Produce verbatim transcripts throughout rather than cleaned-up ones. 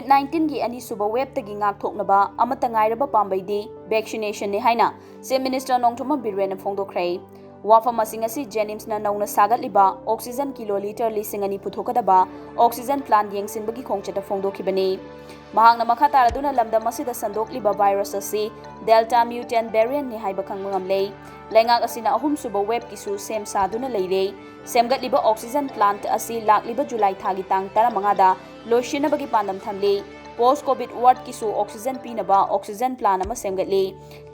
ꯅꯥꯏꯟꯇꯤꯟꯒꯤ ꯑꯅꯤꯁꯨꯕ ꯋꯦꯕꯇꯒꯤ ꯉꯥꯛꯊꯣꯛꯅꯕ ꯑꯃꯠꯇ ꯉꯥꯏꯔꯕ ꯄꯥꯝꯕꯩꯗꯤ ꯚꯦꯛꯁꯤꯅꯦꯁꯟꯅꯤ ꯍꯥꯏꯅ ꯆꯤꯐ ꯃꯤꯅꯤꯁꯇꯔ ꯅꯣꯡꯊꯣꯝꯕꯝ ꯕꯤꯔꯦꯟꯅ ꯐꯣꯡꯗꯣꯛꯈ꯭ꯔꯦ꯫ ꯋꯥꯐꯝ ꯑꯁꯤꯡ ꯑꯁꯤ ꯖꯦꯅꯤꯝꯁꯅ ꯅꯧꯅ ꯁꯥꯒꯠꯂꯤꯕ ꯑꯣꯛꯁꯤꯖꯟ ꯀꯤꯂꯣ ꯂꯤꯇꯔ ꯂꯤꯁꯤꯡ ꯑꯅꯤ ꯄꯨꯊꯣꯛꯀꯗꯕ ꯑꯣꯛꯁꯤꯖꯟ ꯄ꯭ꯂꯥꯟ ꯌꯦꯡꯁꯤꯟꯕꯒꯤ ꯈꯣꯡꯆꯠꯇ ꯐꯣꯡꯗꯣꯛꯈꯤꯕꯅꯤ꯫ ꯃꯍꯥꯛꯅ ꯃꯈꯥ ꯇꯥꯔꯗꯨꯅ ꯂꯝꯗꯝ ꯑꯁꯤꯗ ꯁꯟꯗꯣꯛꯂꯤꯕ ꯚꯥꯏꯔꯁ ꯑꯁꯤ ꯗꯦꯜꯇꯥ ꯃ꯭ꯌꯨꯇꯦꯟ ꯚꯦꯔꯤꯌꯟꯅꯤ ꯍꯥꯏꯕ ꯈꯪꯕ ꯉꯝꯂꯦ꯫ ꯂꯩꯉꯥꯛ ꯑꯁꯤꯅ ꯑꯍꯨꯝꯁꯨꯕ ꯋꯦꯕꯀꯤꯁꯨ ꯁꯦꯝ ꯁꯥꯗꯨꯅ ꯂꯩꯔꯦ꯫ ꯁꯦꯝꯒꯠꯂꯤꯕ ꯑꯣꯛꯁꯤꯖꯟ ꯄ꯭ꯂꯥꯟꯠ ꯑꯁꯤ ꯂꯥꯛꯂꯤꯕ ꯖꯨꯂꯥꯏ ꯊꯥꯒꯤ ꯇꯥꯡ ꯇꯔꯥꯃꯉꯥꯗ ꯂꯣꯏꯁꯤꯟꯅꯕꯒꯤ ꯄꯥꯟꯗꯝ ꯊꯝꯂꯤ꯫ ꯄꯣꯁ ꯀꯣꯚꯤꯗ ꯋꯥꯔꯗꯀꯤꯁꯨ ꯑꯣꯛꯁꯤꯖꯟ ꯄꯤꯅꯕ ꯑꯣꯛꯁꯤꯖꯟ ꯄ꯭ꯂꯥꯟ ꯑꯃ ꯁꯦꯝꯒꯠꯂꯤ꯫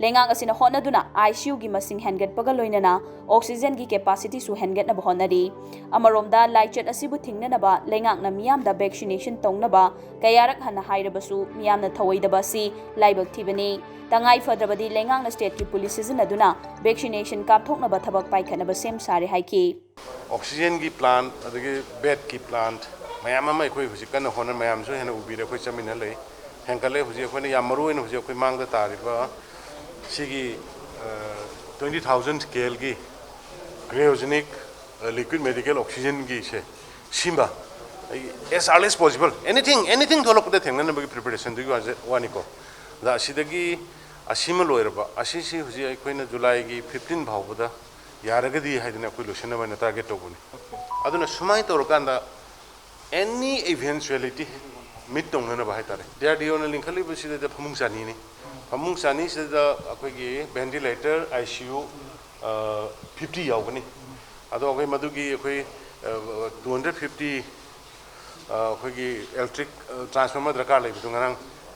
ꯂꯩꯉꯥꯛ ꯑꯁꯤꯅ ꯍꯣꯠꯅꯗꯨꯅ ꯑꯥꯏ ꯁꯤ ꯌꯨꯒꯤ ꯃꯁꯤꯡ ꯍꯦꯟꯒꯠꯄꯒ ꯂꯣꯏꯅꯅ ꯑꯣꯛꯁꯤꯖꯟꯒꯤ ꯀꯦꯄꯥꯁꯤꯇꯤꯁꯨ ꯍꯦꯟꯒꯠꯅꯕ ꯍꯣꯠꯅꯔꯤ꯫ ꯑꯃꯔꯣꯝꯗ, ꯂꯥꯏꯆꯠ ꯑꯁꯤꯕꯨ ꯊꯤꯡꯅꯅꯕ ꯂꯩꯉꯥꯛꯅ ꯃꯤꯌꯥꯝꯗ ꯚꯦꯛꯁꯤꯅꯦꯁꯟ ꯇꯧꯅꯕ ꯀꯌꯥꯔꯛ ꯍꯟꯅ ꯍꯥꯏꯔꯕꯁꯨ ꯃꯤꯌꯥꯝꯅ ꯊꯧꯑꯣꯏꯗꯕ ꯑꯁꯤ ꯂꯥꯏꯕꯛ ꯊꯤꯕꯅꯤ꯫ ꯇꯉꯥꯏ ꯐꯗ꯭ꯔꯕꯗꯤ ꯂꯩꯉꯥꯛꯅ ꯁ꯭ꯇꯦꯠꯀꯤ ꯄꯨꯂꯤꯁ ꯁꯤꯖꯤꯟꯅꯗꯨꯅ ꯚꯦꯛꯁꯤꯅꯦꯁꯟ ꯀꯥꯞꯊꯣꯛꯅꯕ ꯊꯕꯛ ꯄꯥꯏꯈꯠꯅꯕ ꯁꯦꯝ ꯁꯥꯔꯦ ꯍꯥꯏꯈꯤ꯫ ꯑꯣꯛꯁꯤꯖꯦꯟꯒꯤ ꯄ꯭ꯂꯥꯟꯠ, ꯑꯗꯒꯤ ꯕꯦꯗꯀꯤ ꯄ꯭ꯂꯥꯟꯠ ꯃꯌꯥꯝ ꯑꯃ ꯑꯩꯈꯣꯏ ꯍꯧꯖꯤꯛ ꯀꯟꯅ ꯍꯣꯠꯅ, ꯃꯌꯥꯝꯁꯨ ꯍꯦꯟꯅ ꯎꯕꯤꯔꯦ, ꯑꯩꯈꯣꯏ ꯆꯠꯃꯤꯟꯅ ꯂꯩ꯫ ꯍꯦꯟꯒꯠꯂꯦ꯫ ꯍꯧꯖꯤꯛ ꯑꯩꯈꯣꯏꯅ ꯌꯥꯝ ꯃꯔꯨ ꯑꯣꯏꯅ ꯍꯧꯖꯤꯛ ꯑꯩꯈꯣꯏ ꯃꯥꯡꯗ ꯇꯥꯔꯤꯕ ꯁꯤꯒꯤ ꯇ꯭ꯋꯦꯟꯇꯤ ꯊꯥꯎꯖꯟ ꯁ꯭ꯀꯦꯜꯒꯤ ꯀ꯭ꯔꯥꯏꯑꯣꯖꯦꯅꯤꯛ ꯂꯤꯀ꯭ꯋꯤꯗ ꯃꯦꯗꯤꯀꯦꯜ ꯑꯣꯛꯁꯤꯖꯦꯟꯒꯤꯁꯦ, ꯁꯤꯃ ꯑꯩ as early as possible, anything, anything ꯊꯣꯛꯂꯛꯄꯗ ꯊꯦꯡꯅꯅꯕꯒꯤ ꯄ꯭ꯔꯤꯄꯦꯔꯦꯁꯟꯗꯨꯒꯤ ꯋꯥꯁꯦ, ꯋꯥꯅꯤꯀꯣ꯫ ꯑꯗ ꯑꯁꯤꯗꯒꯤ ꯑꯁꯤꯃ ꯂꯣꯏꯔꯕ, ꯑꯁꯤꯁꯤ ꯍꯧꯖꯤꯛ ꯑꯩꯈꯣꯏꯅ ꯖꯨꯂꯥꯏꯒꯤ ꯐꯤꯐꯇꯤꯟ ꯐꯥꯎꯕꯗ ꯌꯥꯔꯒꯗꯤ ꯍꯥꯏꯗꯅ ꯑꯩꯈꯣꯏ ꯂꯣꯏꯁꯤꯟꯅꯕ ꯍꯥꯏꯅ ꯇꯥꯔꯒꯦꯠ ꯇꯧꯕꯅꯤ꯫ ꯑꯗꯨꯅ ꯁꯨꯃꯥꯏꯅ ꯇꯧꯔꯀꯥꯟꯗ ꯑꯦꯅꯤ ꯏꯚꯦꯟꯆꯨꯋꯦꯂꯤꯇꯤ ꯃꯤꯠ ꯇꯧꯅꯅꯕ ꯍꯥꯏꯇꯥꯔꯦ꯫ ꯗꯤ ꯑꯥꯔ ꯗꯤ ꯑꯣꯅ ꯂꯤꯡꯈꯠꯂꯤꯕꯁꯤꯗꯩꯗ ꯐꯃꯨꯡ ꯆꯅꯤꯅꯤ꯫ ꯐꯃꯨꯡ ꯆꯅꯤꯁꯤꯗ ꯑꯩꯈꯣꯏꯒꯤ ventilator, I C U, fifty ꯌꯥꯎꯒꯅꯤ꯫ ꯑꯗꯣ ꯑꯩꯈꯣꯏ ꯃꯗꯨꯒꯤ ꯑꯩꯈꯣꯏ ꯇꯨ ꯍꯟꯗ꯭ꯔꯦꯠ ꯐꯤꯐꯇꯤ ꯑꯩꯈꯣꯏꯒꯤ ꯏꯂꯦꯛꯇ꯭ꯔꯤꯛ ꯇ꯭ꯔꯥꯟꯁꯐꯣꯔꯃꯔ ꯗꯔꯀꯥꯔ ꯂꯩꯕꯗꯨ ꯉꯔꯥꯡ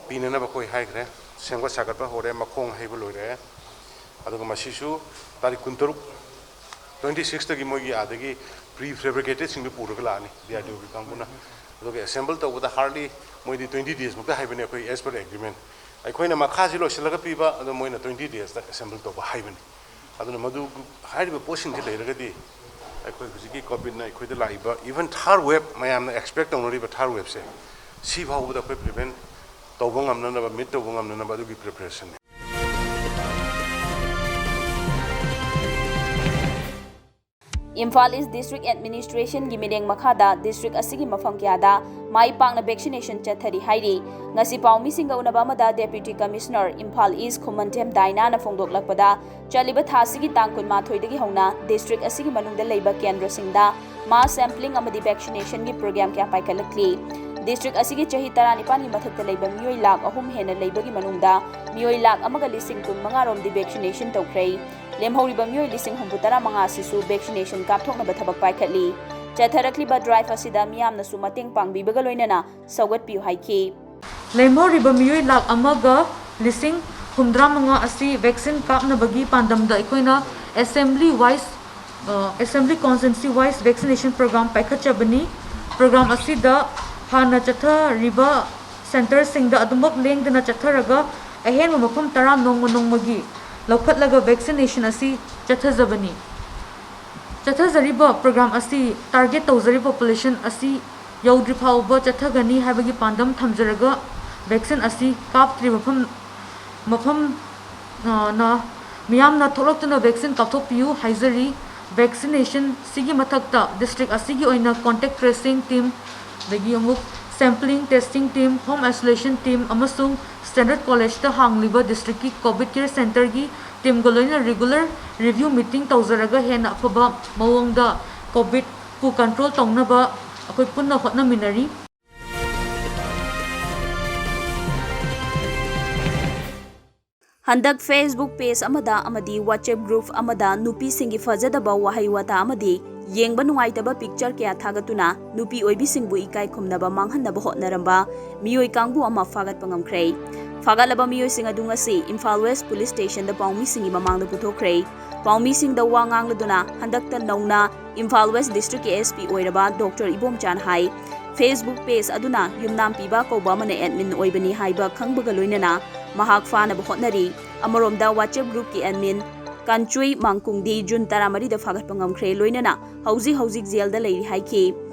ꯄꯤꯅꯅꯕ ꯑꯩꯈꯣꯏ ꯍꯥꯏꯈ꯭ꯔꯦ꯫ ꯁꯦꯝꯒꯠ ꯁꯥꯒꯠꯄ ꯍꯧꯔꯦ, ꯃꯈꯣꯡ ꯍꯩꯕ ꯂꯣꯏꯔꯦ꯫ ꯑꯗꯨꯒ ꯃꯁꯤꯁꯨ ꯇꯥꯔꯤꯛ ꯀꯨꯟꯇꯔꯨꯛ, ꯇ꯭ꯋꯦꯟꯇꯤ ꯁꯤꯛꯁꯇꯒꯤ ꯃꯣꯏꯒꯤ ꯑꯥꯗꯒꯤ ꯄ꯭ꯔꯤ ꯐꯦꯕ꯭ꯔꯤꯀꯦꯇꯦꯗꯁꯤꯡꯗꯨ ꯄꯨꯔꯒ ꯂꯥꯛꯑꯅꯤ ꯗꯤ ꯑꯥꯔ ꯗꯤ ꯑꯣꯒꯤ ꯀꯥꯡꯕꯨꯅ꯫ ꯑꯗꯨꯒ ꯑꯦꯁꯦꯝꯕꯜ ꯇꯧꯕꯗ ꯍꯥꯔꯗꯂꯤ ꯃꯣꯏꯗꯤ ꯇ꯭ꯋꯦꯟꯇꯤ ꯗꯦꯖꯃꯨꯛꯇ ꯍꯥꯏꯕꯅꯤ, ꯑꯩꯈꯣꯏ as per agreement꯫ ꯑꯩꯈꯣꯏꯅ ꯃꯈꯥꯁꯤ ꯂꯣꯏꯁꯤꯜꯂꯒ ꯄꯤꯕ, ꯑꯗꯣ ꯃꯣꯏꯅ ꯇ꯭ꯋꯦꯟꯇꯤ ꯗꯦꯖꯇ ꯑꯦꯁꯦꯝꯕꯜ ꯇꯧꯕ ꯍꯥꯏꯕꯅꯤ꯫ ꯑꯗꯨꯅ ꯃꯗꯨ, ꯍꯥꯏꯔꯤꯕ ꯄꯣꯠꯁꯤꯡꯁꯤ ꯂꯩꯔꯒꯗꯤ ꯑꯩꯈꯣꯏ ꯍꯧꯖꯤꯛꯀꯤ ꯀꯣꯚꯤꯗꯅ ꯑꯩꯈꯣꯏꯗ ꯂꯥꯛꯏꯕ, ꯏꯚꯟ ꯊꯥꯔꯗ ꯋꯦꯕ, ꯃꯌꯥꯝꯅ ꯑꯦꯛꯁꯄꯦꯛ ꯇꯧꯅꯔꯤꯕ ꯊꯥꯔꯗ ꯋꯦꯕꯁꯦ, ꯁꯤ ꯐꯥꯎꯕꯗ ꯑꯩꯈꯣꯏ ꯄ꯭ꯔꯤꯚꯦꯟ ꯇꯧꯕ ꯉꯝꯅꯅꯕ, ꯃꯤꯠ ꯇꯧꯕ ꯉꯝꯅꯅꯕ ꯑꯗꯨꯒꯤ ꯄ꯭ꯔꯤꯄꯦꯔꯦꯁꯟꯅꯤ꯫ ꯏꯝꯐꯥꯜ ꯏꯁ ꯗꯤꯁꯇ꯭ꯔꯤꯛ ꯑꯦꯗꯃꯤꯅꯤꯁꯇ꯭ꯔꯦꯁꯟꯒꯤ ꯃꯤꯠꯌꯦꯡ ꯃꯈꯥꯗ ꯗꯤꯁꯇ꯭ꯔꯤꯛ ꯑꯁꯤꯒꯤ ꯃꯐꯝ ꯀꯌꯥꯗ ꯃꯥꯏ ꯄꯥꯛꯅ ꯚꯦꯛꯁꯤꯅꯦꯁꯟ ꯆꯠꯊꯔꯤ ꯍꯥꯏꯔꯤ꯫ ꯉꯁꯤ ꯄꯥꯎꯃꯤꯁꯤꯡꯒ ꯎꯅꯕ ꯑꯃꯗ ꯗꯦꯄ꯭ꯌꯨꯇꯤ ꯀꯃꯤꯁꯅꯔ ꯏꯝꯐꯥꯜ ꯏꯁ ꯈꯨꯃꯟꯊꯦꯝ ꯗꯥꯏꯅꯥꯅ ꯐꯣꯡꯗꯣꯛꯂꯛꯄꯗ, ꯆꯠꯂꯤꯕ ꯊꯥ ꯑꯁꯤꯒꯤ ꯇꯥꯡ ꯀꯨꯟꯃꯥꯊꯣꯏꯗꯒꯤ ꯍꯧꯅ ꯗꯤꯁꯇ꯭ꯔꯤꯛ ꯑꯁꯤꯒꯤ ꯃꯅꯨꯡꯗ ꯂꯩꯕ ꯀꯦꯟꯗ꯭ꯔꯁꯤꯡꯗ ꯃꯥꯁ ꯁꯦꯝꯄ꯭ꯂꯤꯡ ꯑꯃꯗꯤ ꯚꯦꯛꯁꯤꯅꯦꯁꯟꯒꯤ ꯄ꯭ꯔꯣꯒ꯭ꯔꯥꯝ ꯀꯌꯥ ꯄꯥꯏꯈꯠꯂꯛꯂꯤ꯫ ꯗꯤꯁꯇ꯭ꯔꯤꯛ ꯑꯁꯤꯒꯤ ꯆꯍꯤ ꯇꯔꯥꯅꯤꯄꯥꯟꯒꯤ ꯃꯊꯛꯇ ꯂꯩꯕ ꯃꯤꯑꯣꯏ ꯂꯥꯈ ꯑꯍꯨꯝ ꯍꯦꯟꯅ ꯂꯩꯕꯒꯤ ꯃꯅꯨꯡꯗ ꯃꯤꯑꯣꯏ ꯂꯥꯈ ꯑꯃꯒ ꯂꯤꯁꯤꯡ ꯀꯨꯟ ꯃꯉꯥ ꯔꯣꯝꯗꯤ ꯚꯦꯛꯁꯤꯅꯦꯁꯟ ꯇꯧꯈ꯭ꯔꯦ꯫ ꯂꯦꯝꯍꯧꯔꯤꯕ ꯃꯤꯑꯣꯏ ꯂꯤꯁꯤꯡ ꯍꯨꯝꯐꯨ ꯇꯔꯥ ꯃꯉꯥ ꯑꯁꯤꯁꯨ ꯚꯦꯛꯁꯤꯅꯦꯁꯟ ꯀꯥꯞꯊꯣꯛꯅꯕ ꯊꯕꯛ ꯄꯥꯏꯈꯠꯂꯤ꯫ ꯆꯠꯊꯔꯛꯂꯤꯕ ꯗ꯭ꯔꯥꯏꯚ ꯑꯁꯤꯗ ꯃꯤꯌꯥꯝꯅꯁꯨ ꯃꯇꯦꯡ ꯄꯥꯡꯕꯤꯕꯒ ꯂꯣꯏꯅꯅ ꯁꯧꯒꯠꯄꯤꯌꯨ ꯍꯥꯏꯈꯤ꯫ ꯂꯦꯝꯍꯧꯔꯤꯕ ꯃꯤꯑꯣꯏ ꯂꯥꯈ ꯑꯃꯒ ꯂꯤꯁꯤꯡ ꯍꯨꯝꯗ꯭ꯔꯥ ꯃꯉꯥ ꯑꯁꯤ ꯚꯦꯛꯁꯤꯟ ꯀꯥꯞꯅꯕꯒꯤ ꯄꯥꯟꯗꯝꯗ ꯑꯩꯈꯣꯏꯅ assembly wise, uh, assembly constituency wise vaccination programme ꯄꯥꯏꯈꯠꯆꯕꯅꯤ꯫ ꯄ꯭ꯔꯣꯒ꯭ꯔꯥꯝ ꯑꯁꯤꯗ ꯍꯥꯟꯅ ꯆꯠꯊꯔꯤꯕ ꯁꯦꯟꯇꯔꯁꯤꯡꯗ ꯑꯗꯨꯃꯛ ꯂꯦꯡꯗꯅ ꯆꯠꯊꯔꯒ ꯑꯍꯦꯟꯕ ꯃꯐꯝ ꯇꯔꯥ ꯅꯣꯡꯃ ꯅꯣꯡꯃꯒꯤ ꯂꯧꯈꯠꯂꯒ ꯚꯦꯛꯁꯤꯅꯦꯁꯟ ꯑꯁꯤ ꯆꯠꯊꯖꯕꯅꯤ꯫ ꯆꯠꯊꯖꯔꯤꯕ ꯄ꯭ꯔꯣꯒ꯭ꯔꯥꯝ ꯑꯁꯤ ꯇꯥꯔꯒꯦꯠ ꯇꯧꯖꯔꯤꯕ ꯄꯣꯄꯨꯂꯦꯁꯟ ꯑꯁꯤ ꯌꯧꯗ꯭ꯔꯤ ꯐꯥꯎꯕ ꯆꯠꯊꯒꯅꯤ ꯍꯥꯏꯕꯒꯤ ꯄꯥꯟꯗꯝ ꯊꯝꯖꯔꯒ ꯚꯦꯛꯁꯤꯟ ꯑꯁꯤ ꯀꯥꯞꯇ꯭ꯔꯤ ꯃꯐꯝ, ꯃꯐꯝ, ꯑ, ꯅ ꯃꯤꯌꯥꯝꯅ ꯊꯣꯛꯂꯛꯇꯨꯅ ꯚꯦꯛꯁꯤꯟ ꯀꯥꯞꯊꯣꯛꯄꯤꯌꯨ ꯍꯥꯏꯖꯔꯤ꯫ ꯚꯦꯛꯁꯤꯅꯦꯁꯟ ꯁꯤꯒꯤ ꯃꯊꯛꯇ ꯗꯤꯁꯇ꯭ꯔꯤꯛ ꯑꯁꯤꯒꯤ ꯑꯣꯏꯅ ꯀꯣꯟꯇꯦꯛ ꯇ꯭ꯔꯦꯁꯤꯡ ꯇꯤꯝ, ꯑꯗꯒꯤ ꯑꯃꯨꯛ sampling testing team, home isolation team ꯑꯃꯁꯨꯡ ꯁ꯭ꯇꯦꯟꯗꯔꯗ ꯀꯣꯂꯦꯖꯇ ꯍꯥꯡꯂꯤꯕ ꯗꯤꯁꯇ꯭ꯔꯤꯛꯀꯤ ꯀꯣꯚꯤꯗ ꯀꯦꯌꯔ ꯁꯦꯟꯇꯔꯒꯤ ꯇꯤꯝꯒ ꯂꯣꯏꯅꯅ ꯔꯤꯒꯨꯂꯔ ꯔꯤꯚ꯭ꯌꯨ ꯃꯤꯇꯤꯡ ꯇꯧꯖꯔꯒ ꯍꯦꯟꯅ ꯑꯐꯕ ꯃꯑꯣꯡꯗ ꯀꯣꯚꯤꯗꯄꯨ ꯀꯟꯇ꯭ꯔꯣꯜ ꯇꯧꯅꯕ ꯑꯩꯈꯣꯏ ꯄꯨꯟꯅ ꯍꯣꯠꯅꯃꯤꯟꯅꯔꯤ꯫ ꯍꯟꯗꯛ Facebook ꯄꯦꯖ ꯑꯃꯗ ꯑꯃꯗꯤ WhatsApp ꯒ꯭ꯔꯨꯞ ꯑꯃꯗ ꯅꯨꯄꯤꯁꯤꯡꯒꯤ ꯐꯖꯗꯕ ꯋꯥꯍꯩ ꯋꯥꯇꯥ ꯑꯃꯗꯤ ꯌꯦꯡꯕ ꯅꯨꯡꯉꯥꯏꯇꯕ ꯄꯤꯛꯆꯔ ꯀꯌꯥ ꯊꯥꯒꯠꯇꯨꯅ ꯅꯨꯄꯤ ꯑꯣꯏꯕꯤꯁꯤꯡꯕꯨ ꯏꯀꯥꯏ ꯈꯨꯝꯅꯕ ꯃꯥꯡꯍꯟꯅꯕ ꯍꯣꯠꯅꯔꯝꯕ ꯃꯤꯑꯣꯏ ꯀꯥꯡꯕꯨ ꯑꯃ ꯐꯥꯒꯠꯄ ꯉꯝꯈ꯭ꯔꯦ꯫ ꯐꯥꯒꯠꯂꯕ ꯃꯤꯑꯣꯏꯁꯤꯡ ꯑꯗꯨ ꯉꯁꯤ ꯏꯝꯐꯥꯜ ꯋꯦꯁ ꯄꯨꯂꯤꯁ ꯁ꯭ꯇꯦꯁꯟꯗ ꯄꯥꯎꯃꯤꯁꯤꯡꯒꯤ ꯃꯃꯥꯡꯗ ꯄꯨꯊꯣꯛꯈ꯭ꯔꯦ꯫ ꯄꯥꯎꯃꯤꯁꯤꯡꯗ ꯋꯥ ꯉꯥꯡꯂꯗꯨꯅ ꯍꯟꯗꯛꯇ ꯅꯧꯅ ꯏꯝꯐꯥꯜ ꯋꯦꯁ ꯗꯤꯁꯇ꯭ꯔꯤꯛꯀꯤ SP ꯑꯣꯏꯔꯕ ꯗꯣꯛꯇꯔ ꯏꯕꯣꯝꯆꯥꯅ ꯍꯥꯏ, Facebook ꯄꯦꯖ ꯑꯗꯨꯅ ꯌꯨꯝꯅꯥꯝ ꯄꯤꯕ ꯀꯧꯕ ꯑꯃꯅ ꯑꯦꯗꯃꯤꯟ ꯑꯣꯏꯕꯅꯤ ꯍꯥꯏꯕ ꯈꯪꯕꯒ ꯂꯣꯏꯅꯅ ꯃꯍꯥꯛ ꯐꯥꯅꯕ ꯍꯣꯠꯅꯔꯤ꯫ ꯑꯃꯔꯣꯝꯗ WhatsApp ꯒ꯭ꯔꯨꯞꯀꯤ ꯑꯦꯗꯃꯤꯟ ꯀꯥꯟꯆꯨꯏ ꯃꯥꯡꯀꯨꯡꯗꯤ ꯖꯨꯟ ꯇꯔꯥꯃꯔꯤꯗ ꯐꯥꯒꯠꯄ ꯉꯝꯈ꯭ꯔꯦ, ꯂꯣꯏꯅꯅ ꯍꯧꯖꯤꯛ ꯍꯧꯖꯤꯛ ꯖꯦꯜꯗ ꯂꯩꯔꯤ ꯍꯥꯏꯈꯤ꯫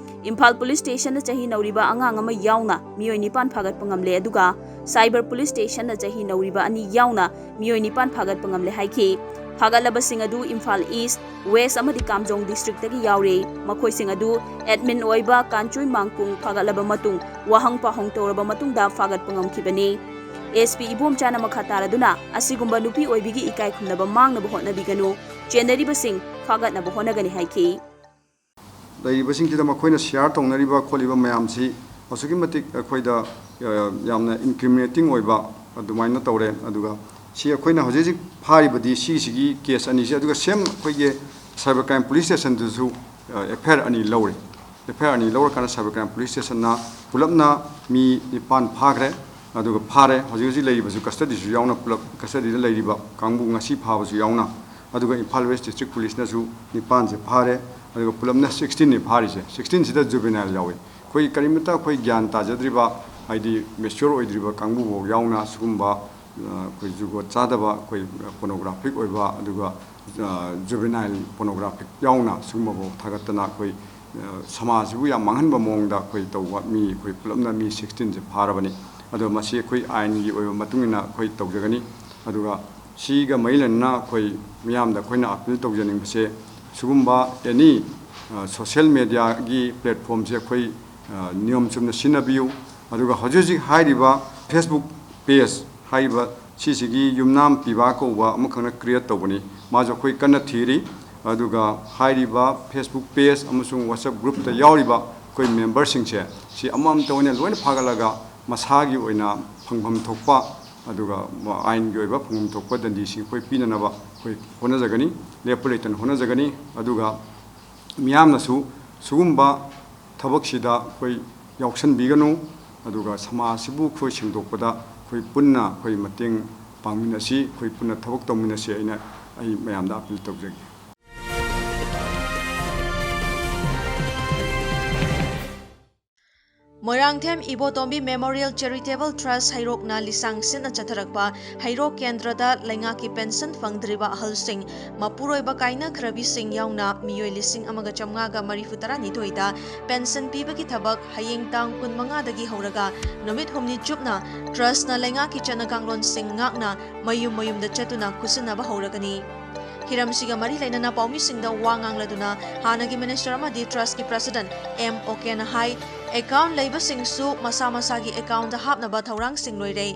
ꯏꯝꯐꯥꯜ ꯄꯨꯂꯤꯁ ꯁ꯭ꯇꯦꯁꯟꯗ ꯆꯍꯤ ꯅꯧꯔꯤꯕ ꯑꯉꯥꯡ ꯑꯃ ꯌꯥꯎꯅ ꯃꯤꯑꯣꯏ ꯅꯤꯄꯥꯟ ꯐꯥꯒꯠꯄ ꯉꯝꯂꯦ, ꯑꯗꯨꯒ ꯁꯥꯏꯕꯔ ꯄꯨꯂꯤꯁ ꯁ꯭ꯇꯦꯁꯟꯗ ꯆꯍꯤ ꯅꯧꯔꯤꯕ ꯑꯅꯤ ꯌꯥꯎꯅ ꯃꯤꯑꯣꯏ ꯅꯤꯄꯥꯟ ꯐꯥꯒꯠꯄ ꯉꯝꯂꯦ ꯍꯥꯏꯈꯤ꯫ ꯐꯥꯒꯠꯂꯕꯁꯤꯡ ꯑꯗꯨ ꯏꯝꯐꯥꯜ ꯏꯁ꯭ꯠ, ꯋꯦꯁ꯭ꯠ ꯑꯃꯗꯤ ꯀꯥꯝꯖꯣꯡ ꯗꯤꯁꯇ꯭ꯔꯤꯛꯇꯒꯤ ꯌꯥꯎꯔꯦ꯫ ꯃꯈꯣꯏꯁꯤꯡ ꯑꯗꯨ ꯑꯦꯗꯃꯤꯟ ꯑꯣꯏꯕ ꯀꯥꯟꯆꯨꯏ ꯃꯥꯡꯀꯨꯡ ꯐꯥꯒꯠꯂꯕ ꯃꯇꯨꯡ ꯋꯥꯍꯪ ꯄꯥꯎꯍꯪ ꯇꯧꯔꯕ ꯃꯇꯨꯡꯗ ꯐꯥꯒꯠꯄ ꯉꯝꯈꯤꯕꯅꯤ꯫ ꯑꯦꯁ ꯄꯤ ꯏꯕꯣꯝꯆꯥꯅ ꯃꯈꯥ ꯇꯥꯔꯗꯨꯅ ꯑꯁꯤꯒꯨꯝꯕ ꯅꯨꯄꯤ ꯑꯣꯏꯕꯤꯒꯤ ꯏꯀꯥꯏ ꯈꯨꯝꯅꯕ ꯃꯥꯡꯅꯕ ꯍꯣꯠꯅꯕꯤꯒꯅꯨ, ꯆꯦꯟꯅꯔꯤꯕꯁꯤꯡ ꯐꯥꯒꯠꯅꯕ ꯍꯣꯠꯅꯒꯅꯤ ꯍꯥꯏꯈꯤ꯫ ꯂꯩꯔꯤꯕꯁꯤꯡꯁꯤꯗ ꯃꯈꯣꯏꯅ ꯁꯤꯌꯥꯔ ꯇꯧꯅꯔꯤꯕ ꯈꯣꯠꯂꯤꯕ ꯃꯌꯥꯝꯁꯤ ꯑꯁꯨꯛꯀꯤ ꯃꯇꯤꯛ ꯑꯩꯈꯣꯏꯗ, ꯑ, ꯌꯥꯝꯅ ꯏꯟꯀ꯭ꯔꯤꯃꯤꯅꯦꯇꯤꯡ ꯑꯣꯏꯕ ꯑꯗꯨꯃꯥꯏꯅ ꯇꯧꯔꯦ꯫ ꯑꯗꯨꯒ ꯁꯤ ꯑꯩꯈꯣꯏꯅ ꯍꯧꯖꯤꯛ ꯍꯧꯖꯤꯛ ꯐꯥꯔꯤꯕꯗꯤ ꯁꯤꯁꯤꯒꯤ ꯀꯦꯁ ꯑꯅꯤꯁꯤ, ꯑꯗꯨꯒ ꯁꯦꯝ ꯑꯩꯈꯣꯏꯒꯤ ꯁꯥꯏꯕꯔ ꯀ꯭ꯔꯥꯏꯝ ꯄꯨꯂꯤꯁ ꯁ꯭ꯇꯦꯁꯟꯗꯁꯨ, ꯑ, ꯑꯦꯐ ꯑꯥꯏ ꯑꯥꯔ ꯑꯅꯤ ꯂꯧꯔꯦ꯫ ꯑꯦꯐ ꯑꯥꯏ ꯑꯥꯔ ꯑꯅꯤ ꯂꯧꯔꯀꯥꯟꯗ ꯁꯥꯏꯕꯔ ꯀ꯭ꯔꯥꯏꯝ ꯄꯨꯂꯤꯁ ꯁ꯭ꯇꯦꯁꯟꯅ ꯄꯨꯂꯞꯅ ꯃꯤ ꯅꯤꯄꯥꯟ ꯐꯥꯈ꯭ꯔꯦ꯫ ꯑꯗꯨꯒ ꯐꯥꯔꯦ꯫ ꯍꯧꯖꯤꯛ ꯍꯧꯖꯤꯛ ꯂꯩꯔꯤꯕꯁꯨ ꯀꯁꯇꯗꯤꯁꯨ ꯌꯥꯎꯅ ꯄꯨꯂꯞ ꯀꯁꯇꯗꯤꯗ ꯂꯩꯔꯤꯕ ꯀꯥꯡꯕꯨ ꯉꯁꯤ ꯐꯥꯕꯁꯨ ꯌꯥꯎꯅ, ꯑꯗꯨꯒ ꯏꯝꯐꯥꯜ ꯋꯦꯁ꯭ꯠ ꯗꯤꯁꯇ꯭ꯔꯤꯛ ꯄꯨꯂꯤꯁꯅꯁꯨ ꯅꯤꯄꯥꯟꯁꯦ ꯐꯥꯔꯦ꯫ ꯑꯗꯨꯒ ꯄꯨꯂꯞꯅ ꯁꯤꯛꯁꯇꯤꯟꯅꯤ ꯐꯥꯔꯤꯁꯦ꯫ ꯁꯤꯛꯁꯇꯤꯟꯁꯤꯗ ꯖꯨꯕꯦꯅꯥꯏꯜ ꯌꯥꯎꯏ꯫ ꯑꯩꯈꯣꯏ ꯀꯔꯤꯃꯇ ꯑꯩꯈꯣꯏ ꯒ꯭ꯌꯥꯟ ꯇꯥꯖꯗ꯭ꯔꯤꯕ, ꯍꯥꯏꯗꯤ ꯃꯦꯆ꯭ꯌꯣꯔ ꯑꯣꯏꯗ꯭ꯔꯤꯕ ꯀꯥꯡꯕꯨꯐꯥꯎ ꯌꯥꯎꯅ ꯁꯤꯒꯨꯝꯕ, ꯑ, ꯑꯩꯈꯣꯏ ꯖꯨꯒꯣꯠ ꯆꯥꯗꯕ, ꯑꯩꯈꯣꯏ ꯄꯣꯔꯅꯣꯒ꯭ꯔꯥꯐꯤꯛ ꯑꯣꯏꯕ, ꯑꯗꯨꯒ, ꯑ, ꯖꯨꯕꯦꯅꯥꯏꯜ ꯄꯣꯔꯅꯣꯒ꯭ꯔꯥꯐꯤꯛ ꯌꯥꯎꯅ ꯁꯤꯒꯨꯝꯕꯐꯥꯎ ꯊꯥꯒꯠꯇꯅ ꯑꯩꯈꯣꯏ, ꯑ, ꯁꯃꯥꯖꯁꯤꯕꯨ ꯌꯥꯝ ꯃꯥꯡꯍꯟꯕ ꯃꯑꯣꯡꯗ ꯑꯩꯈꯣꯏ ꯇꯧꯕ ꯃꯤ ꯑꯩꯈꯣꯏ ꯄꯨꯂꯞꯅ ꯃꯤ ꯁꯤꯛꯁꯇꯤꯟꯁꯦ ꯐꯥꯔꯕꯅꯤ꯫ ꯑꯗꯣ ꯃꯁꯤ ꯑꯩꯈꯣꯏ ꯑꯥꯏꯟꯒꯤ ꯑꯣꯏꯕ ꯃꯇꯨꯡ ꯏꯟꯅ ꯑꯩꯈꯣꯏ ꯇꯧꯖꯒꯅꯤ꯫ ꯑꯗꯨꯒ ꯁꯤꯒ ꯃꯔꯤ ꯂꯩꯅꯅ ꯑꯩꯈꯣꯏ ꯃꯤꯌꯥꯝꯗ ꯑꯩꯈꯣꯏꯅ ꯑꯄꯤꯜ ꯇꯧꯖꯅꯤꯡꯕꯁꯦ, ꯁꯤꯒꯨꯝꯕ ꯑꯦꯅꯤ, ꯑ, ꯁꯣꯁꯤꯌꯦꯜ ꯃꯦꯗꯤꯌꯥꯒꯤ ꯄ꯭ꯂꯦꯠꯐꯣꯝꯁꯦ ꯑꯩꯈꯣꯏ, ꯑ, ꯅꯤꯌꯣꯝ ꯆꯨꯝꯅ ꯁꯤꯖꯤꯟꯅꯕꯤꯌꯨ꯫ ꯑꯗꯨꯒ ꯍꯧꯖꯤꯛ ꯍꯧꯖꯤꯛ ꯍꯥꯏꯔꯤꯕ ꯐꯦꯁꯕꯨꯛ ꯄꯦꯖ ꯍꯥꯏꯔꯤꯕ ꯁꯤꯁꯤꯒꯤ ꯌꯨꯝꯅꯥꯝ ꯄꯤꯕꯥ ꯀꯧꯕ ꯑꯃꯈꯛꯅ ꯀ꯭ꯔꯤꯌꯦꯠ ꯇꯧꯕꯅꯤ꯫ ꯃꯥꯁꯨ ꯑꯩꯈꯣꯏ ꯀꯟꯅ ꯊꯤꯔꯤ꯫ ꯑꯗꯨꯒ ꯍꯥꯏꯔꯤꯕ ꯐꯦꯁꯕꯨꯛ ꯄꯦꯖ ꯑꯃꯁꯨꯡ ꯋꯥꯆꯞ ꯒ꯭ꯔꯨꯞꯇ ꯌꯥꯎꯔꯤꯕ ꯑꯩꯈꯣꯏ ꯃꯦꯝꯕꯔꯁꯤꯡꯁꯦ ꯁꯤ ꯑꯃꯃꯝꯇ ꯑꯣꯏꯅ ꯂꯣꯏꯅ ꯐꯥꯒꯠꯂꯒ ꯃꯁꯥꯒꯤ ꯑꯣꯏꯅ ꯐꯪꯐꯝ ꯊꯣꯛꯄ, ꯑꯗꯨꯒ ꯑꯥꯏꯟꯒꯤ ꯑꯣꯏꯕ ꯐꯪꯐꯝ ꯊꯣꯛꯄ ꯗꯟꯗꯤꯁꯤꯡ ꯑꯩꯈꯣꯏ ꯄꯤꯅꯅꯕ ꯑꯩꯈꯣꯏ ꯍꯣꯠꯅꯖꯒꯅꯤ, ꯂꯦꯞꯄ ꯂꯩꯇꯅ ꯍꯣꯠꯅꯖꯒꯅꯤ꯫ ꯑꯗꯨꯒ ꯃꯤꯌꯥꯝꯅꯁꯨ ꯁꯤꯒꯨꯝꯕ ꯊꯕꯛꯁꯤꯗ ꯑꯩꯈꯣꯏ ꯌꯥꯎꯁꯟꯕꯤꯒꯅꯨ, ꯑꯗꯨꯒ ꯁꯃꯥꯖꯁꯤꯕꯨ ꯑꯩꯈꯣꯏ ꯁꯦꯡꯗꯣꯛꯄꯗ ꯑꯩꯈꯣꯏ ꯄꯨꯟꯅ ꯑꯩꯈꯣꯏ ꯃꯇꯦꯡ ꯄꯥꯡꯃꯤꯟꯅꯁꯤ, ꯑꯩꯈꯣꯏ ꯄꯨꯟꯅ ꯊꯕꯛ ꯇꯧꯃꯤꯟꯅꯁꯤ ꯍꯥꯏꯅ ꯑꯩ ꯃꯌꯥꯝꯗ ꯑꯄꯤꯜ ꯇꯧꯖꯒꯦ꯫ ꯃꯣꯏꯔꯥꯡꯊꯦꯝ ꯏꯕꯣꯇꯣꯝꯕꯤ ꯃꯦꯃꯣꯔꯤꯌꯦꯜ ꯆꯦꯔꯤꯇꯦꯕꯜ ꯇ꯭ꯔꯁ ꯍꯩꯔꯣꯛꯅ ꯂꯤꯁꯥꯡ ꯁꯤꯠꯅ ꯆꯠꯊꯔꯛꯄ ꯍꯩꯔꯣꯛ ꯀꯦꯟꯗ꯭ꯔꯗ ꯂꯩꯉꯥꯛꯀꯤ ꯄꯦꯟꯁꯟ ꯐꯪꯗ꯭ꯔꯤꯕ ꯑꯍꯜꯁꯤꯡ, ꯃꯄꯨꯔꯣꯏꯕ ꯀꯥꯏꯅꯈ꯭ꯔꯕꯤꯁꯤꯡ ꯌꯥꯎꯅ ꯃꯤꯑꯣꯏ ꯂꯤꯁꯤꯡ ꯑꯃꯒ ꯆꯥꯝꯃꯉꯥꯒ ꯃꯔꯤꯐꯨ ꯇꯔꯥꯅꯤꯊꯣꯏꯗ ꯄꯦꯟꯁꯟ ꯄꯤꯕꯒꯤ ꯊꯕꯛ ꯍꯌꯦꯡ ꯇꯥꯡ ꯀꯨꯟꯃꯉꯥꯗꯒꯤ ꯍꯧꯔꯒ ꯅꯨꯃꯤꯠ ꯍꯨꯝꯅꯤ ꯆꯨꯞꯅ ꯇ꯭ꯔꯁꯅ ꯂꯩꯉꯥꯛꯀꯤ ꯆꯠꯅ ꯀꯥꯡꯂꯣꯟꯁꯤꯡ ꯉꯥꯛꯅ ꯃꯌꯨꯝ ꯃꯌꯨꯝꯗ ꯆꯠꯇꯨꯅ ꯈꯨꯠꯁꯤꯟꯅꯕ ꯍꯧꯔꯒꯅꯤ꯫ ꯍꯤꯔꯝꯁꯤꯒ ꯃꯔꯤ ꯂꯩꯅꯅ ꯄꯥꯎꯃꯤꯁꯤꯡꯗ ꯋꯥ ꯉꯥꯡꯂꯗꯨꯅ ꯍꯥꯟꯅꯒꯤ ꯃꯤꯅꯤꯁꯇꯔ ꯑꯃꯗꯤ ꯇ꯭ꯔꯁꯀꯤ ꯄ꯭ꯔꯁꯤꯗꯦꯟꯠ ꯑꯦꯝ ꯑꯣꯀꯦꯅ ꯍꯥꯏ, ꯑꯦꯀꯥꯎꯟꯠ ꯂꯩꯕꯁꯤꯡꯁꯨ ꯃꯁꯥ ꯃꯁꯥꯒꯤ ꯑꯦꯀꯥꯎꯟꯠꯇ ꯍꯥꯞꯅꯕ ꯊꯧꯔꯥꯡꯁꯤꯡ ꯂꯣꯏꯔꯦ꯫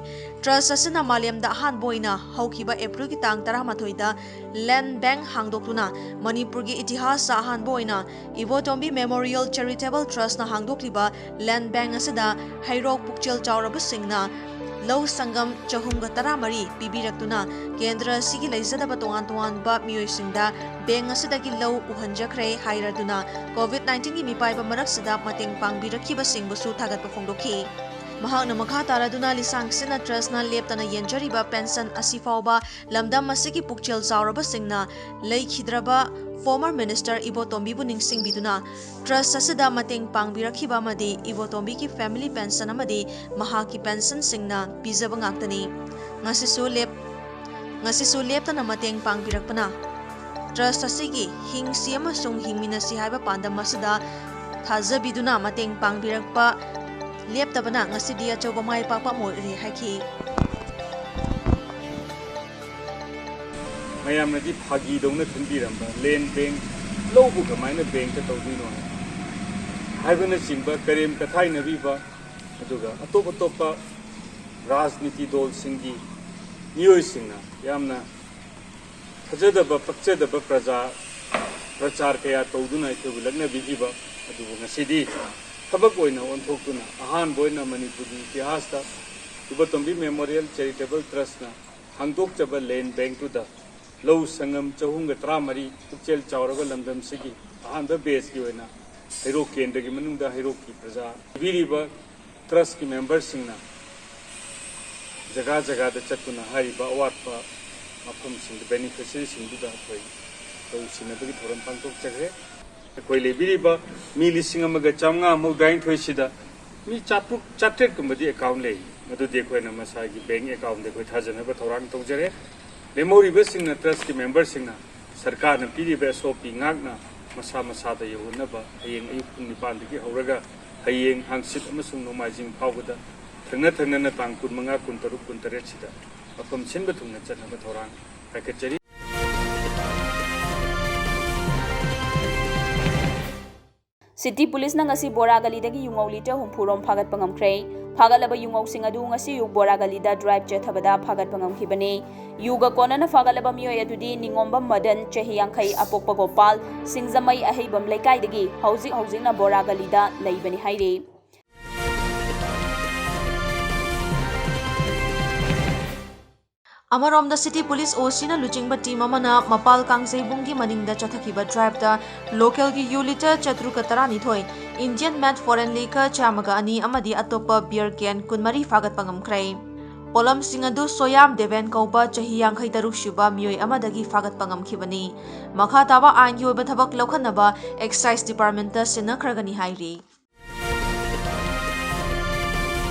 ꯇ꯭ꯔꯁ ꯑꯁꯤꯅ ꯃꯥꯂꯦꯝꯗ ꯑꯍꯥꯟꯕ ꯑꯣꯏꯅ ꯍꯧꯈꯤꯕ ꯑꯦꯄ꯭ꯔꯤꯜꯒꯤ ꯇꯥꯡ ꯇꯔꯥꯃꯥꯊꯣꯏꯗ ꯂꯦꯟꯗ ꯕꯦꯡꯛ ꯍꯥꯡꯗꯣꯛꯇꯨꯅ ꯃꯅꯤꯄꯨꯔꯒꯤ ꯏꯇꯤꯍꯥꯁꯇ ꯑꯍꯥꯟꯕ ꯑꯣꯏꯅ ꯏꯕꯣꯇꯣꯝꯕꯤ ꯃꯦꯃꯣꯔꯤꯌꯦꯜ ꯆꯦꯔꯤꯇꯦꯕꯜ ꯇ꯭ꯔꯁꯅ ꯍꯥꯡꯗꯣꯛꯂꯤꯕ ꯂꯦꯟꯗ ꯕꯦꯡꯛ ꯑꯁꯤꯗ ꯍꯩꯔꯣꯛ ꯄꯨꯛꯆꯦꯜ ꯆꯥꯎꯔꯕꯁꯤꯡꯅ ꯂꯧ ꯁꯪꯒꯝ ꯆꯍꯨꯝꯒ ꯇꯔꯥꯃꯔꯤ ꯄꯤꯕꯤꯔꯛꯇꯨꯅ ꯀꯦꯟꯗ꯭ꯔ ꯑꯁꯤꯒꯤ ꯂꯩꯖꯗꯕ ꯇꯣꯉꯥꯟ ꯇꯣꯉꯥꯟꯕ ꯃꯤꯑꯣꯏꯁꯤꯡꯗ ꯕꯦꯡꯛ ꯑꯁꯤꯗꯒꯤ ꯂꯧ ꯎꯍꯟꯖꯈ꯭ꯔꯦ ꯍꯥꯏꯔꯗꯨꯅ ꯀꯣꯚꯤꯗ ꯅꯥꯏꯟꯇꯤꯟꯒꯤ ꯃꯤꯄꯥꯏꯕ ꯃꯔꯛꯁꯤꯗ ꯃꯇꯦꯡ ꯄꯥꯡꯕꯤꯔꯛꯈꯤꯕꯁꯤꯡꯕꯨꯁꯨ ꯊꯥꯒꯠꯄ ꯐꯣꯡꯗꯣꯛꯈꯤ꯫ ꯃꯍꯥꯛꯅ ꯃꯈꯥ ꯇꯥꯔꯗꯨꯅ ꯂꯤꯁꯥꯡ ꯁꯤꯠꯅ ꯇ꯭ꯔꯁꯅ ꯂꯦꯞꯇꯅ ꯌꯦꯟꯖꯔꯤꯕ ꯄꯦꯟꯁꯟ ꯑꯁꯤ ꯐꯥꯎꯕ ꯂꯝꯗꯝ ꯑꯁꯤꯒꯤ ꯄꯨꯛꯆꯦꯜ ꯆꯥꯎꯔꯕꯁꯤꯡꯅ ꯂꯩꯈꯤꯗ꯭ꯔꯕ ꯐꯣꯔꯃꯔ ꯃꯤꯅꯤꯁꯇꯔ ꯏꯕꯣꯇꯣꯝꯕꯤꯕꯨ ꯅꯤꯡꯁꯤꯡꯕꯤꯗꯨꯅ ꯇ꯭ꯔꯁ ꯑꯁꯤꯗ ꯃꯇꯦꯡ ꯄꯥꯡꯕꯤꯔꯛꯈꯤꯕ ꯑꯃꯗꯤ ꯏꯕꯣꯇꯣꯝꯕꯤꯒꯤ ꯐꯦꯃꯤꯂꯤ ꯄꯦꯟꯁꯟ ꯑꯃꯗꯤ ꯃꯍꯥꯛꯀꯤ ꯄꯦꯟꯁꯟꯁꯤꯡꯅ ꯄꯤꯖꯕ ꯉꯥꯛꯇꯅꯤ꯫ ꯉꯁꯤꯁꯨ ꯂꯦꯞ-, ꯉꯁꯤꯁꯨ ꯂꯦꯞꯇꯅ ꯃꯇꯦꯡ ꯄꯥꯡꯕꯤꯔꯛꯄꯅ ꯇ꯭ꯔꯁ ꯑꯁꯤꯒꯤ ꯍꯤꯡꯁꯤ ꯑꯃꯁꯨꯡ ꯍꯤꯡꯃꯤꯟꯅꯁꯤ ꯍꯥꯏꯕ ꯄꯥꯟꯗꯝ ꯑꯁꯤꯗ ꯊꯥꯖꯕꯤꯗꯨꯅ ꯃꯇꯦꯡ ꯄꯥꯡꯕꯤꯔꯛꯄ ꯂꯦꯞꯇꯕꯅ ꯉꯁꯤꯗꯤ ꯑꯆꯧꯕ ꯃꯥꯏ ꯄꯥꯛꯄ ꯑꯃ ꯑꯣꯏꯔꯦ ꯍꯥꯏꯈꯤ꯫ ꯃꯌꯥꯝꯅꯗꯤ ꯐꯥꯒꯤꯗꯧꯅ ꯈꯟꯕꯤꯔꯝꯕ ꯂꯦꯟ ꯕꯦꯡ ꯂꯧꯕꯨ ꯀꯃꯥꯏꯅ ꯕꯦꯡꯛꯇ ꯇꯧꯗꯣꯏꯅꯣ ꯍꯥꯏꯕꯅꯆꯤꯡꯕ ꯀꯔꯦꯝ ꯀꯊꯥꯏꯅꯕꯤꯕ, ꯑꯗꯨꯒ ꯑꯇꯣꯞ ꯑꯇꯣꯞꯄ ꯔꯥꯖꯅꯤꯇꯤ ꯗꯣꯜꯁꯤꯡꯒꯤ ꯃꯤꯑꯣꯏꯁꯤꯡꯅ ꯌꯥꯝꯅ ꯐꯖꯗꯕ ꯄꯛꯆꯗꯕ ꯄ꯭ꯔꯖꯥ ꯄ꯭ꯔꯆꯥꯔ ꯀꯌꯥ ꯇꯧꯗꯨꯅ ꯑꯩꯈꯣꯏꯕꯨ ꯂꯛꯅꯕꯤꯈꯤꯕ, ꯑꯗꯨꯕꯨ ꯉꯁꯤꯗꯤ ꯊꯕꯛ ꯑꯣꯏꯅ ꯑꯣꯟꯊꯣꯛꯇꯨꯅ ꯑꯍꯥꯟꯕ ꯑꯣꯏꯅ ꯃꯅꯤꯄꯨꯔꯒꯤ ꯏꯇꯤꯍꯥꯁꯇ ꯏꯕꯣꯇꯣꯝꯕꯤ ꯃꯦꯃꯣꯔꯤꯌꯦꯜ ꯆꯦꯔꯤꯇꯦꯕꯜ ꯇ꯭ꯔꯁꯅ ꯍꯥꯡꯗꯣꯛꯆꯕ ꯂꯦꯟ ꯕꯦꯡꯛꯇꯨꯗ ꯂꯧ ꯁꯪꯒꯝ ꯆꯍꯨꯝꯒ ꯇꯔꯥꯃꯔꯤ ꯄꯨꯛꯆꯦꯜ ꯆꯥꯎꯔꯕ ꯂꯝꯗꯝꯁꯤꯒꯤ ꯑꯍꯥꯟꯕ ꯕꯦꯁꯀꯤ ꯑꯣꯏꯅ ꯍꯩꯔꯣꯛ ꯀꯦꯟꯗ꯭ꯔꯒꯤ ꯃꯅꯨꯡꯗ ꯍꯩꯔꯣꯛꯀꯤ ꯄ꯭ꯔꯖꯥ ꯄꯤꯕꯤꯔꯤꯕ ꯇ꯭ꯔꯁꯀꯤ ꯃꯦꯝꯕꯔꯁꯤꯡꯅ ꯖꯒꯥ ꯖꯒꯥꯗ ꯆꯠꯇꯨꯅ ꯍꯥꯏꯔꯤꯕ ꯑꯋꯥꯠꯄ ꯃꯐꯝꯁꯤꯡꯗ ꯕꯦꯅꯤꯐꯤꯁꯔꯤꯁꯤꯡꯗꯨꯗ ꯑꯩꯈꯣꯏ ꯂꯧ ꯁꯤꯟꯅꯕꯒꯤ ꯊꯧꯔꯝ ꯄꯥꯡꯊꯣꯛꯆꯈ꯭ꯔꯦ꯫ ꯑꯩꯈꯣꯏ ꯂꯩꯕꯤꯔꯤꯕ ꯃꯤ ꯂꯤꯁꯤꯡ ꯑꯃꯒ ꯆꯥꯝꯃꯉꯥ ꯃꯧꯗ꯭ꯔꯥꯅꯤꯊꯣꯏꯁꯤꯗ ꯃꯤ ꯆꯥꯇ꯭ꯔꯨꯛ ꯆꯥꯇ꯭ꯔꯦꯠꯀꯨꯝꯕꯗꯤ ꯑꯦꯀꯥꯎꯟ ꯂꯩ꯫ ꯃꯗꯨꯗꯤ ꯑꯩꯈꯣꯏꯅ ꯃꯁꯥꯒꯤ ꯕꯦꯡꯛ ꯑꯦꯀꯥꯎꯟꯗ ꯑꯩꯈꯣꯏ ꯊꯥꯖꯅꯕ ꯊꯧꯔꯥꯡ ꯇꯧꯖꯔꯦ꯫ ꯂꯦꯝꯍꯧꯔꯤꯕꯁꯤꯡꯅ ꯇ꯭ꯔꯁꯀꯤ ꯃꯦꯝꯕꯔꯁꯤꯡꯅ ꯁꯔꯀꯥꯔꯅ ꯄꯤꯔꯤꯕ ꯑꯦꯁ ꯑꯣ ꯄꯤ ꯉꯥꯛꯅ ꯃꯁꯥ ꯃꯁꯥꯗ ꯌꯧꯍꯟꯅꯕ ꯍꯌꯦꯡ ꯑꯌꯨꯛ ꯄꯨꯡ ꯅꯤꯄꯥꯟꯗꯒꯤ ꯍꯧꯔꯒ ꯍꯌꯦꯡ, ꯍꯥꯡꯆꯤꯠ ꯑꯃꯁꯨꯡ ꯅꯣꯡꯃꯥꯏꯖꯤꯡ ꯐꯥꯎꯕꯗ ꯊꯪꯅ ꯊꯪꯅꯅ ꯇꯥꯡ ꯀꯨꯟꯃꯉꯥ, ꯀꯨꯟꯇꯔꯨꯛ, ꯀꯨꯟꯇꯔꯦꯠꯁꯤꯗ ꯃꯐꯝ ꯁꯤꯟꯕ ꯊꯨꯡꯅ ꯆꯠꯅꯕ ꯊꯧꯔꯥꯡ ꯄꯥꯏꯈꯠꯆꯔꯤ꯫ City Police ꯅ ꯉꯁꯤ ꯕꯣꯔꯥ ꯒꯂꯤꯗꯒꯤ ꯌꯨꯉꯧ litre ꯍꯨꯝꯐꯨ ꯔꯣꯝ ꯐꯥꯒꯠꯄ ꯉꯝꯈ꯭ꯔꯦ꯫ ꯐꯥꯒꯠꯂꯕ ꯌꯨꯉꯧꯁꯤꯡ ꯑꯗꯨ ꯉꯁꯤ ꯑꯌꯨꯛ ꯕꯣꯔꯥ ꯒꯂꯤꯗ drive ꯆꯠꯊꯕꯗ ꯐꯥꯒꯠꯄ ꯉꯝꯈꯤꯕꯅꯤ꯫ ꯌꯨꯒ ꯀꯣꯟꯅꯅ ꯐꯥꯒꯠꯂꯕ ꯃꯤꯑꯣꯏ ꯑꯗꯨꯗꯤ ꯅꯤꯉꯣꯝꯕꯝ ꯃꯗꯟ, ꯆꯍꯤ ꯌꯥꯡꯈꯩ, ꯑꯄꯣꯛꯄ ꯒꯣꯄꯥꯜ, ꯁꯤꯡꯖꯃꯩ ꯑꯍꯩꯕꯝ ꯂꯩꯀꯥꯏꯗꯒꯤ ꯍꯧꯖꯤꯛ ꯍꯧꯖꯤꯛꯅ ꯕꯣꯔꯥ ꯒꯂꯤꯗ ꯂꯩꯕꯅꯤ ꯍꯥꯏꯔꯤ꯫ ꯑꯃꯔꯣꯝꯗ, City Police O C ꯅ ꯂꯨꯆꯤꯡꯕ team ꯑꯃꯅ ꯃꯄꯥꯜ ꯀꯥꯡꯖꯩꯕꯨꯡꯒꯤ ꯃꯅꯤꯡꯗ ꯆꯠꯊꯈꯤꯕ drive ꯇ local ꯒꯤ ꯌꯨ litre ꯆꯥꯇ꯭ꯔꯨꯛꯀ ꯇꯔꯥꯅꯤꯊꯣꯏ, Indian Made Foreign Liquor ꯆꯥꯝꯃꯒ ꯑꯅꯤ ꯑꯃꯗꯤ ꯑꯇꯣꯞꯄ beer can ꯀꯨꯟꯃꯔꯤ ꯐꯥꯒꯠꯄ ꯉꯝꯈ꯭ꯔꯦ꯫ ꯄꯣꯠꯂꯝꯁꯤꯡ ꯑꯗꯨ ꯁꯣꯌꯥꯝ ꯗꯦꯕꯦꯟ ꯀꯧꯕ ꯆꯍꯤ ꯌꯥꯡꯈꯩ ꯇꯔꯨꯛ ꯁꯨꯕ ꯃꯤꯑꯣꯏ ꯑꯃꯗꯒꯤ ꯐꯥꯒꯠꯄ ꯉꯝꯈꯤꯕꯅꯤ꯫ ꯃꯈꯥ ꯇꯥꯕ ꯑꯥꯏꯟꯒꯤ ꯑꯣꯏꯕ ꯊꯕꯛ ꯂꯧꯈꯠꯅꯕ Excise Department ꯇ ꯁꯤꯟꯅꯈ꯭ꯔꯒꯅꯤ ꯍꯥꯏꯔꯤ꯫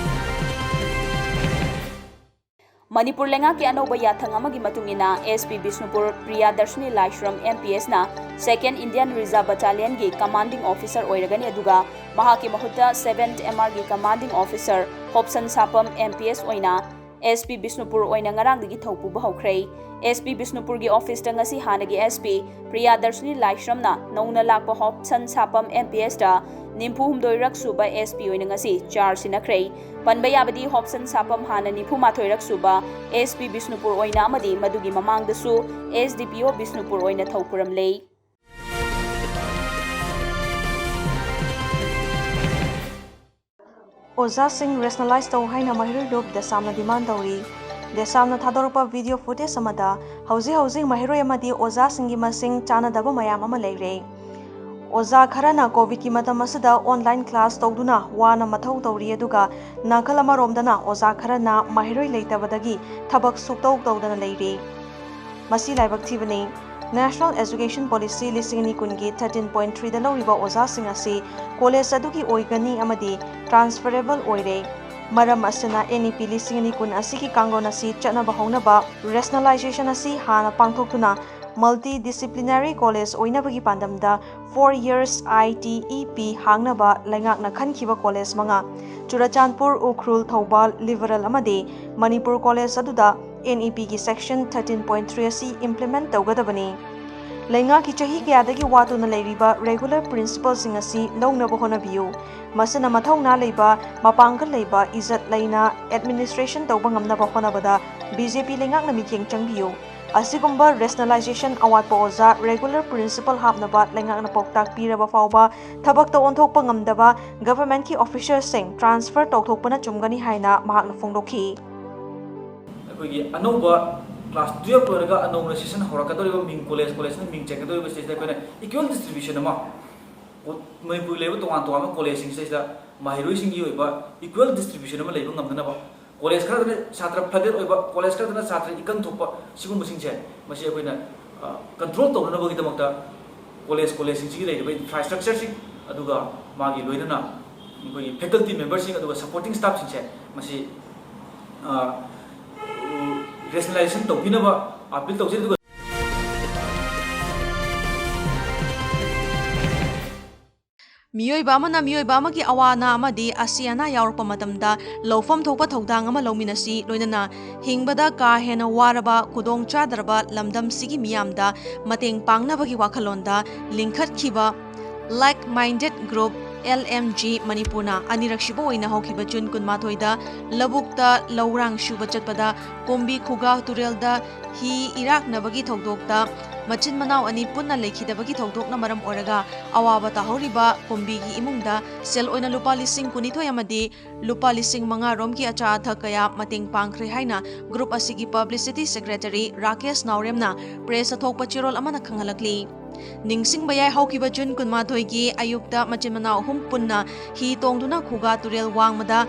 ꯃꯅꯤꯄꯨꯔ ꯂꯩꯉꯥꯛꯀꯤ ꯑꯅꯧꯕ ꯌꯥꯊꯪ ꯑꯃꯒꯤ ꯃꯇꯨꯡ ꯏꯟꯅ, S P ꯕꯤꯁꯅꯨꯄꯨꯔ ꯄ꯭ꯔꯤꯌꯥꯗꯔꯁꯤꯅꯤ ꯂꯥꯏꯁ꯭ꯔꯝ M P S ꯅ Second Indian Reserve Battalion ꯒꯤ Commanding Officer ꯑꯣꯏꯔꯒꯅꯤ, ꯑꯗꯨꯒ ꯃꯍꯥꯛꯀꯤ ꯃꯍꯨꯠꯇ Seventh M R ꯒꯤ Commanding Officer ꯍꯣꯞꯁꯟ ꯁꯥꯄꯝ M P S ꯑꯣꯏꯅ S P ꯕꯤꯁꯅꯨꯄꯨꯔ ꯑꯣꯏꯅ ꯉꯔꯥꯡꯗꯒꯤ ꯊꯧ ꯄꯨꯕ ꯍꯧꯈ꯭ꯔꯦ꯫ S P ꯕꯤꯁꯅꯨꯄꯨꯔꯒꯤ office ꯇ ꯉꯁꯤ ꯍꯥꯟꯅꯒꯤ S P ꯄ꯭ꯔꯤꯌꯥꯗꯔꯁꯤꯅꯤ ꯂꯥꯏꯁ꯭ꯔꯝꯅ ꯅꯧꯅ ꯂꯥꯛꯄ ꯍꯣꯞꯁꯟ ꯁꯥꯄꯝ M P S ꯇ ꯅꯤꯐꯨ ꯍꯨꯝꯗꯣꯏꯔꯛ ꯁꯨꯕ S P ꯑꯣꯏꯅ ꯉꯁꯤ charge ꯁꯤꯟꯅꯈ꯭ꯔꯦ꯫ ꯄꯟꯕ ꯌꯥꯕꯗꯤ, ꯍꯣꯞꯁꯟ ꯁꯥꯄꯝ ꯍꯥꯟꯅ ꯅꯤꯐꯨ ꯃꯥꯊꯣꯏꯔꯛ ꯁꯨꯕ S P ꯕꯤꯁꯅꯨꯄꯨꯔ ꯑꯣꯏꯅ ꯑꯃꯗꯤ ꯃꯗꯨꯒꯤ ꯃꯃꯥꯡꯗꯁꯨ S D P O Bishnupur ꯑꯣꯏꯅ ꯊꯧ ꯄꯨꯔꯝꯂꯦ꯫ ꯑꯣꯖꯥꯁꯤꯡ rationalize ꯇꯧ ꯍꯥꯏꯅ ꯃꯍꯩꯔꯣꯏ ꯂꯨꯞ ꯗꯦꯁꯥꯝꯅ demand ꯇꯧꯔꯤ꯫ ꯗꯦꯁꯥꯝꯅ ꯊꯥꯗꯣꯔꯛꯄ video footage ꯑꯃꯗ ꯍꯧꯖꯤꯛ ꯍꯧꯖꯤꯛ ꯃꯍꯩꯔꯣꯏ ꯑꯃꯗꯤ ꯑꯣꯖꯥꯁꯤꯡꯒꯤ ꯃꯁꯤꯡ ꯆꯥꯟꯅꯗꯕ ꯃꯌꯥꯝ ꯑꯃ ꯂꯩꯔꯦ꯫ ꯑꯣꯖꯥ ꯈꯔꯅ COVID ꯀꯤ ꯃꯇꯝ ꯑꯁꯤꯗ online class ꯇꯧꯗꯨꯅ ꯋꯥꯅ ꯃꯊꯧ ꯇꯧꯔꯤ, ꯑꯗꯨꯒ ꯅꯥꯀꯜ ꯑꯃꯔꯣꯝꯗꯅ ꯑꯣꯖꯥ ꯈꯔꯅ ꯃꯍꯩꯔꯣꯏ ꯂꯩꯇꯕꯗꯒꯤ ꯊꯕꯛ ꯁꯨꯛꯇꯧ ꯇꯧꯗꯅ ꯂꯩꯔꯤ꯫ ꯃꯁꯤ ꯂꯥꯏꯕꯛ ꯊꯤꯕꯅꯤ꯫ National Education Policy ꯂꯤꯁꯤꯡ ꯑꯅꯤ ꯀꯨꯟꯒꯤ thirteen point three ꯗ ꯂꯧꯔꯤꯕ ꯑꯣꯖꯥꯁꯤꯡ ꯑꯁꯤ college ꯑꯗꯨꯒꯤ ꯑꯣꯏꯒꯅꯤ ꯑꯃꯗꯤ transferable ꯑꯣꯏꯔꯦ꯫ ꯃꯔꯝ ꯑꯁꯤꯅ, N E P ꯂꯤꯁꯤꯡ ꯑꯅꯤ ꯀꯨꯟ ꯑꯁꯤꯒꯤ ꯀꯥꯡꯂꯣꯟ ꯑꯁꯤ ꯆꯠꯅꯕ ꯍꯧꯅꯕ rationalization ꯑꯁꯤ ꯍꯥꯟꯅ ꯄꯥꯡꯊꯣꯛꯇꯨꯅ multidisciplinary college ꯑꯣꯏꯅꯕꯒꯤ ꯄꯥꯟꯗꯝꯗ four years I T E P ꯍꯥꯡꯅꯕ ꯂꯩꯉꯥꯛꯅ ꯈꯟꯈꯤꯕ college ꯃꯉꯥ, ꯆꯨꯔꯆꯥꯟꯄꯨꯔ, ꯎꯈ꯭ꯔꯨꯜ, ꯊꯧꯕꯥꯜ, ꯂꯤꯕꯔꯦꯜ ꯑꯃꯗꯤ ꯃꯅꯤꯄꯨꯔ college ꯑꯗꯨꯗ N E P ꯒꯤ section thirteen point three ꯑꯁꯤ implement ꯇꯧꯒꯗꯕꯅꯤ꯫ ꯂꯩꯉꯥꯛꯀꯤ ꯆꯍꯤ ꯀꯌꯥꯗꯒꯤ ꯋꯥꯠꯇꯨꯅ ꯂꯩꯔꯤꯕ regular principalꯁꯤꯡ ꯑꯁꯤ ꯂꯧꯅꯕ ꯍꯣꯠꯅꯕꯤꯌꯨ꯫ ꯃꯁꯤꯅ ꯃꯊꯧꯅꯥ ꯂꯩꯕ, ꯃꯄꯥꯡꯒꯜ ꯂꯩꯕ, ꯏꯖꯠ ꯂꯩꯅ administration ꯇꯧꯕ ꯉꯝꯅꯕ ꯍꯣꯠꯅꯕꯗ BJP ꯂꯩꯉꯥꯛꯅ ꯃꯤꯠꯌꯦꯡ ꯆꯪꯕꯤꯌꯨ꯫ ꯑꯁꯤꯒꯨꯝꯕ rationalization ꯑꯋꯥꯠꯄ ꯑꯣꯖꯥ regular principal ꯍꯥꯞꯅꯕ ꯂꯩꯉꯥꯛꯅ ꯄꯥꯎꯇꯥꯛ ꯄꯤꯔꯕ ꯐꯥꯎꯕ ꯊꯕꯛꯇ ꯑꯣꯟꯊꯣꯛꯄ ꯉꯝꯗꯕ governmentꯀꯤ officerꯁꯤꯡ transfer ꯇꯧꯊꯣꯛꯄꯅ ꯆꯨꯝꯒꯅꯤ ꯍꯥꯏꯅ ꯃꯍꯥꯛꯅ ꯐꯣꯡꯗꯣꯛꯈꯤ꯫ ꯑꯩꯈꯣꯏꯒꯤ ꯑꯅꯧꯕ class twelve ꯂꯣꯏꯔꯒ ꯑꯅꯧꯅ session ꯍꯧꯔꯛꯀꯗꯧꯔꯤꯕ ꯃꯤꯡ college, collegeꯅ ꯃꯤꯡ ꯆꯟꯒꯗꯧꯔꯤꯕ ꯁꯤꯗꯩꯁꯤꯗ ꯑꯩꯈꯣꯏꯅ equal distribution ꯑꯃ, ꯃꯅꯤꯄꯨꯔꯒꯤ ꯂꯩꯔꯤꯕ ꯇꯣꯉꯥꯟ ꯇꯣꯉꯥꯟꯕ collegeꯁꯤꯡꯁꯤꯗꯩꯁꯤꯗ ꯃꯍꯩꯔꯣꯏꯁꯤꯡꯒꯤ ꯑꯣꯏꯕ equal distribution ꯑꯃ ꯂꯩꯕ ꯉꯝꯅꯅꯕ, college ꯈꯔꯗꯅ ꯁꯥꯇ꯭ꯔ flooded ꯑꯣꯏꯕ, college ꯈꯔꯗꯅ ꯁꯥꯇ꯭ꯔ ꯏꯀꯪ ꯊꯣꯛꯄ, ꯁꯤꯒꯨꯝꯕꯁꯤꯡꯁꯦ ꯃꯁꯤ ꯑꯩꯈꯣꯏꯅ ꯑ, control ꯇꯧꯅꯅꯕꯒꯤꯗꯃꯛꯇ college, collegeꯁꯤꯡꯁꯤꯒꯤ ꯂꯩꯔꯤꯕ infrastructureꯁꯤꯡ, ꯑꯗꯨꯒ ꯃꯥꯒꯤ ꯂꯣꯏꯅꯅ ꯑꯩꯈꯣꯏꯒꯤ faculty memberꯁꯤꯡ ꯑꯗꯨꯒ supporting staffꯁꯤꯡꯁꯦ ꯃꯁꯤ ꯑ, rationalization ꯇꯧꯕꯤꯅꯕ appeal ꯇꯧꯖꯩ꯫ ꯑꯗꯨꯒ ꯃꯤꯑꯣꯏꯕ ꯑꯃꯅ ꯃꯤꯑꯣꯏꯕ ꯑꯃꯒꯤ ꯑꯋꯥ ꯑꯅꯥ ꯑꯃꯗꯤ ꯑꯁꯤ ꯑꯅꯥ ꯌꯥꯎꯔꯛꯄ ꯃꯇꯝꯗ ꯂꯧꯐꯝ ꯊꯣꯛꯄ ꯊꯧꯗꯥꯡ ꯑꯃ ꯂꯧꯃꯤꯟꯅꯁꯤ, ꯂꯣꯏꯅꯅ ꯍꯤꯡꯕꯗ ꯀꯥ ꯍꯦꯟꯅ ꯋꯥꯔꯕ, ꯈꯨꯗꯣꯡ ꯆꯥꯗ꯭ꯔꯕ ꯂꯝꯗꯝꯁꯤꯒꯤ ꯃꯤꯌꯥꯝꯗ ꯃꯇꯦꯡ ꯄꯥꯡꯅꯕꯒꯤ ꯋꯥꯈꯜꯂꯣꯟꯗ ꯂꯤꯡꯈꯠꯈꯤꯕ Like Minded Group, LMG, ꯃꯅꯤꯄꯨꯔꯅ ꯑꯅꯤꯔꯛꯁꯨꯕ ꯑꯣꯏꯅ ꯍꯧꯈꯤꯕ ꯖꯨꯟ ꯀꯨꯟꯃꯥꯊꯣꯏꯗ ꯂꯧꯕꯨꯛꯇ ꯂꯧꯔꯥꯡ ꯁꯨꯕ ꯆꯠꯄꯗ ꯀꯨꯝꯕꯤ ꯈꯨꯒꯥ ꯇꯨꯔꯦꯜꯗ ꯍꯤ ꯏꯔꯥꯛꯅꯕꯒꯤ ꯊꯧꯗꯣꯛꯇ ꯃꯆꯤꯟ ꯃꯅꯥꯎ ꯑꯅꯤ ꯄꯨꯟꯅ ꯂꯩꯈꯤꯗꯕꯒꯤ ꯊꯧꯗꯣꯛꯅ ꯃꯔꯝ ꯑꯣꯏꯔꯒ ꯑꯋꯥꯕ ꯇꯥꯍꯧꯔꯤꯕ ꯀꯨꯝꯕꯤꯒꯤ ꯏꯃꯨꯡꯗ ꯁꯦꯜ ꯑꯣꯏꯅ ꯂꯨꯄꯥ ꯂꯤꯁꯤꯡ ꯀꯨꯟꯅꯤꯊꯣꯏ ꯑꯃꯗꯤ ꯂꯨꯄꯥ ꯂꯤꯁꯤꯡ ꯃꯉꯥ ꯔꯣꯝꯒꯤ ꯑꯆꯥ ꯑꯊꯛ ꯀꯌꯥ ꯃꯇꯦꯡ ꯄꯥꯡꯈ꯭ꯔꯦ ꯍꯥꯏꯅ group ꯑꯁꯤꯒꯤ publicity secretary ꯔꯥꯀꯦꯁ ꯅꯥꯎꯔꯦꯝꯅ press ꯑꯊꯣꯛꯄ ꯆꯦꯔꯣꯜ ꯑꯃꯅ ꯈꯪꯍꯜꯂꯛꯂꯤ꯫ ꯅꯤꯡꯁꯤꯡꯕ ꯌꯥꯏ, ꯍꯧꯈꯤꯕ ꯖꯨꯟ ꯀꯨꯟꯃꯥꯊꯣꯏꯒꯤ ꯑꯌꯨꯛꯇ ꯃꯆꯤꯟ ꯃꯅꯥꯎ ꯑꯍꯨꯝ ꯄꯨꯟꯅ ꯍꯤ ꯇꯣꯡꯗꯨꯅ ꯈꯨꯒꯥ ꯇꯨꯔꯦꯜ ꯋꯥꯡꯃꯗ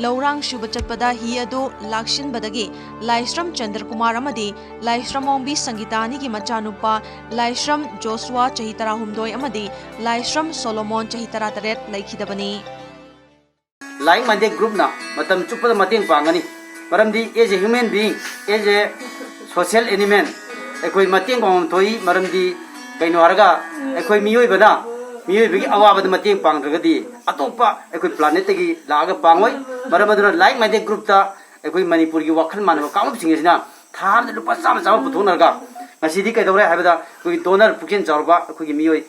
ꯂꯧꯔꯥꯡ ꯁꯨꯕ ꯆꯠꯄꯗ ꯍꯤ ꯑꯗꯨ ꯂꯥꯛꯁꯤꯟꯕꯗꯒꯤ ꯂꯥꯏꯁ꯭ꯔꯝ ꯆꯟꯗ꯭ꯔꯀꯨꯃꯥꯔ ꯑꯃꯗꯤ ꯂꯥꯏꯁ꯭ꯔꯝ ꯑꯣꯡꯕꯤ ꯁꯪꯒꯤꯇꯥ ꯑꯅꯤꯒꯤ ꯃꯆꯥꯅꯨꯄꯥ ꯂꯥꯏꯁ꯭ꯔꯝ ꯖꯣꯁꯨꯋꯥ ꯆꯍꯤ ꯇꯔꯥꯍꯨꯝꯗꯣꯏ ꯑꯃꯗꯤ ꯂꯥꯏꯁ꯭ꯔꯝ ꯁꯣꯂꯣꯃꯣꯟ ꯆꯍꯤ ꯇꯔꯥꯇꯔꯦꯠ ꯂꯩꯈꯤꯗꯕꯅꯤ꯫ Like Minded Groupꯅ ꯃꯇꯝ ꯆꯨꯞꯄꯗ ꯃꯇꯦꯡ ꯄꯥꯡꯒꯅꯤ꯫ ꯃꯔꯝꯗꯤ as a human being, as a social animal, ꯑꯩꯈꯣꯏ ꯃꯇꯦꯡ ꯄꯥꯡꯐꯝ ꯊꯣꯛꯏ꯫ ꯃꯔꯝꯗꯤ ꯀꯩꯅꯣ ꯍꯥꯏꯔꯒ ꯑꯩꯈꯣꯏ ꯃꯤꯑꯣꯏꯕꯅ ꯃꯤꯑꯣꯏꯕꯒꯤ ꯑꯋꯥꯕꯗ ꯃꯇꯦꯡ ꯄꯥꯡꯗ꯭ꯔꯒꯗꯤ ꯑꯇꯣꯞꯄ ꯑꯩꯈꯣꯏ planetꯇꯒꯤ ꯂꯥꯛꯑꯒ ꯄꯥꯡꯉꯣꯏ꯫ ꯃꯔꯝ ꯑꯗꯨꯅ Like Minded Groupꯇ ꯑꯩꯈꯣꯏ ꯃꯅꯤꯄꯨꯔꯒꯤ ꯋꯥꯈꯜ ꯃꯥꯟꯅꯕ ꯀꯥꯡꯂꯨꯞꯁꯤꯡ ꯑꯁꯤꯅ ꯊꯥ ꯑꯃꯗ ꯂꯨꯄꯥ ꯆꯥꯝꯃ ꯆꯥꯝꯃ ꯄꯨꯊꯣꯛꯅꯔꯒ ꯉꯁꯤꯗꯤ ꯀꯩꯗꯧꯔꯦ ꯍꯥꯏꯕꯗ, ꯑꯩꯈꯣꯏꯒꯤ ꯗꯣꯅꯔ ꯄꯨꯛꯆꯦꯜ ꯆꯥꯎꯔꯕ ꯑꯩꯈꯣꯏꯒꯤ ꯃꯤꯑꯣꯏ